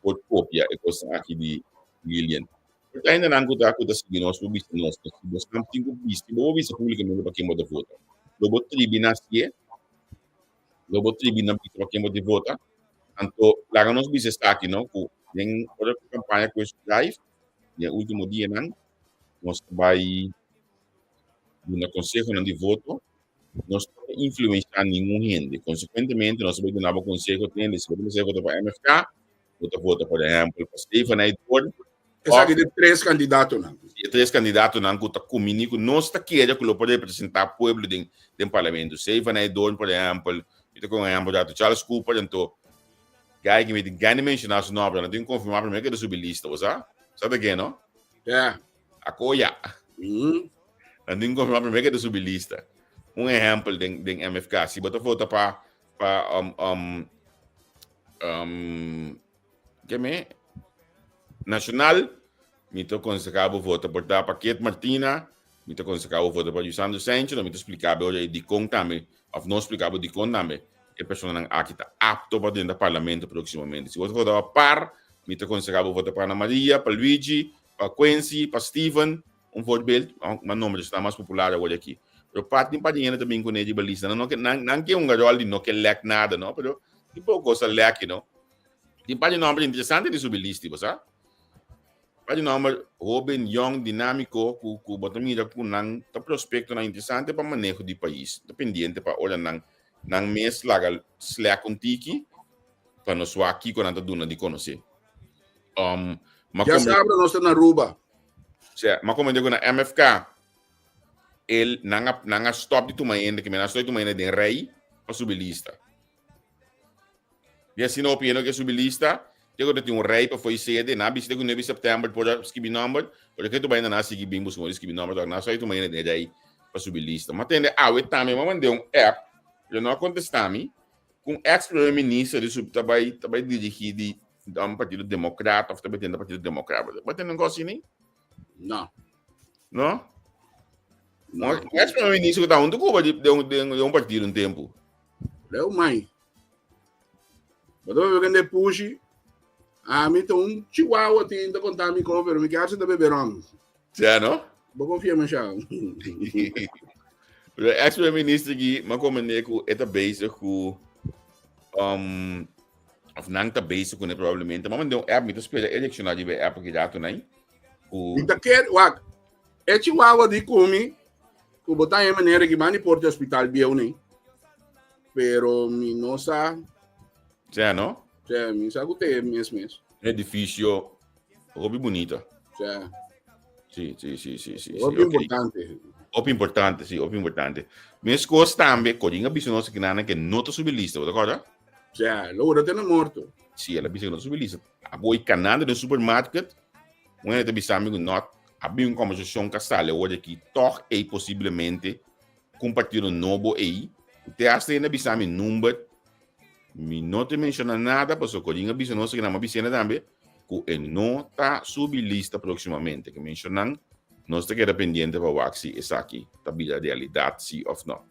por kopia e kosnan aki di Lilian. Por ta hendenan ku ta ku ta sigui nos por bisa nos, si bosnan tin ku bisti, bo por bisa públikamente pa ken bo ta vota. Lo bo tribi na hasié, lo bo tribi na bisa pa ken bo ta vota. Anto laga nos bisa esaki no, ku den ora ku kampaña ku es drive, den e último dianan, nos ta bai duna konsehonan di voto, nos no ta influenshá ningun hende. Konsekuentemente nos ta bai duna bo konseho tende, si bo ta mester vota pa MFK, bo ta vota por ehempel pa Steven Eydoorn. Esaki di tres kandidatonan. E tres kandidatonan ku ta kumini ku nos ta kere ku lo por representá pueblo den den parlamento. Steven Eydoorn por ehempel, Mi ta kon un ehempel datu Charles Cooper anto guy ki mi tin gana di menshoná su nòmber, nan tin konfirmá primero ke ta subi lista, bo sa? Sa ta ken no? Ja. Akoya. Nan tin konfirmá primero ke ta subi lista. Un ehempel den den MFK, si bo ta vota pa pa um um um ke me? Nacional, mi ta konsehá bo vota por ta pa Kate Martina, Mi ta konsehá bo vota pa Jusandro Sancho, no mi ta splika bo e dikon tambe, òf no splika bo dikon tambe e personanan aki ta apto pa drenta parlamento próksimamente. Si bo ta vota pa par, mi ta konsehá bo vota pa Ana Maria, pa Luigi, pa Quincy, pa Steven, un voorbeeld, ma nomber esnan mas popular awor aki. Pero par tin par di hende ta bin kuné riba lista, nan no ke, nan, nan ke hunga ròl di no ke lèk nada, no, pero tin poko kos ta lèk, you know. Tin par di nomber interesante di subi listi, bo sa. Pa di nomber hoben, yong, dinamiko ku ku bo ta mira ku nan ta prospektonan interesante pa maneho di pais. Ta pendiente pa ora nan nan mes laga slèk un tiki pa nos wak kiko nan ta duna di konosé. Um, ma Ya sabra nos ta na Aruba. Sea, ma komende ku na MFK el nan a nan a stop di tuma hende, ke men a stop di tuma hende den rei pa subi lista. Di asina hopi hende ke subi lista, te ku ta tin un rei pa foi sede, nan a bisa te ku nuebe september por a skibi nomber, pero ke tu bai nan a sigui bin busca di skibi nomber, nan a stoi tuma hende den rei pa subi lista. Ma tende awe tambe mi a manda un app, pero no a kontesta mi, ku un ex primer minister di subi ta bai ta bai dirigi di un partido demokrat of ta bai tende partido demokrat. Bo a tende un kos asina? No. No? No. Un ex primer minister ku ta huntu ku bo di un partido un tempu. Leu mai. Bo ta bebe kende pushi. Ami ta un chihuahua tin ta konta mi ko, pero mi kier si ta bebe ron. Ja, no? Bo konfia mi sha. Pero ex primer minister ki ma komende ku e ta bezig ku um, of nan ta bezig ku ne probablemente. Ma mande un app, mi ta spera e reacciona riba e app aki rato nai. Ku Mi ta ker, wak, e chihuahua di kumi Ku bo ta e manera ki mani por di hospital bieu ni. Pero mi no sa. Sea, no? Sea, mi sa ku te mes mes. Un edificio hopi bunita. Sea. Sí, sí, sí, sí, sí. Hopi okay. importante. Hopi importante, sí, hopi importante. Mes kos tambe, Coringa bisa nos kinana que no ta subi lista, bo ta acorda? Sea, lo ora tene morto. Sí, ela bisa que no ta subi lista. Abo kanando den supermarket, un hende ta bisa mi ku not A bin un kombersashon ku a sali awor aki tòg ei posiblemente ku un partido nobo ei. Te hasta hende a bisa mi number. Mi no te menshona nada pasobra Corinne a bisa nos aki nan a bis'e tambe ku e no ta subi lista próksimamente. Ke menshonan nos ta keda pendiente pa wak si esaki ta bira realidat si òf no.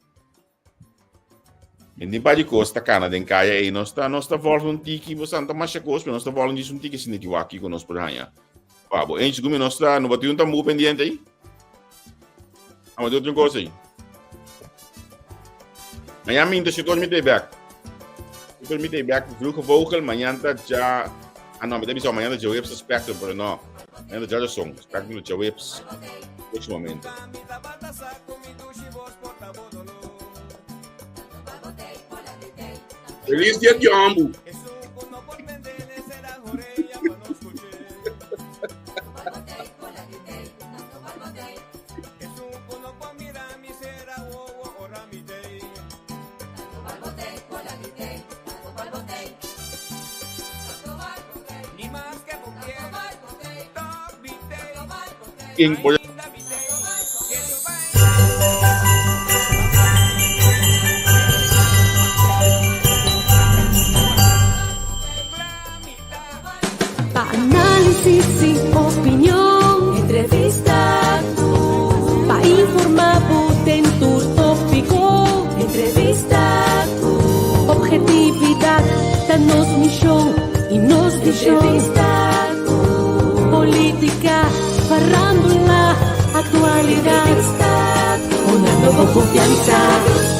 Mi tin par di kos ta kana den kaya ei. Nos ta, nos ta volg un tiki, bo sa, no ta masha kos, pero nos ta volg djis un tiki asina ki wak kiko nos por haña. Pa bo. Eens gumi nos ta, no bo tin un tambú pendiente ei? Amo tin otro kos ei? Mañan minta si mi te bek. Si mi te bek, Vroege Vogel, mañan ta ja, ah no, mi ta bisa mañan ta djaweps Spectrum, pero no. Mañan ta djareson, Spectrum ta djaweps. Próximamente. Feliz dia di ambu. King por Pa análisis y opinión, entrevista Pa informa bo den tur tópiko, entrevista Objetividad ta nos mishon y nos vishon. Entrevista Política, farándula, actualidad. Entrevista Hunando bo confianza.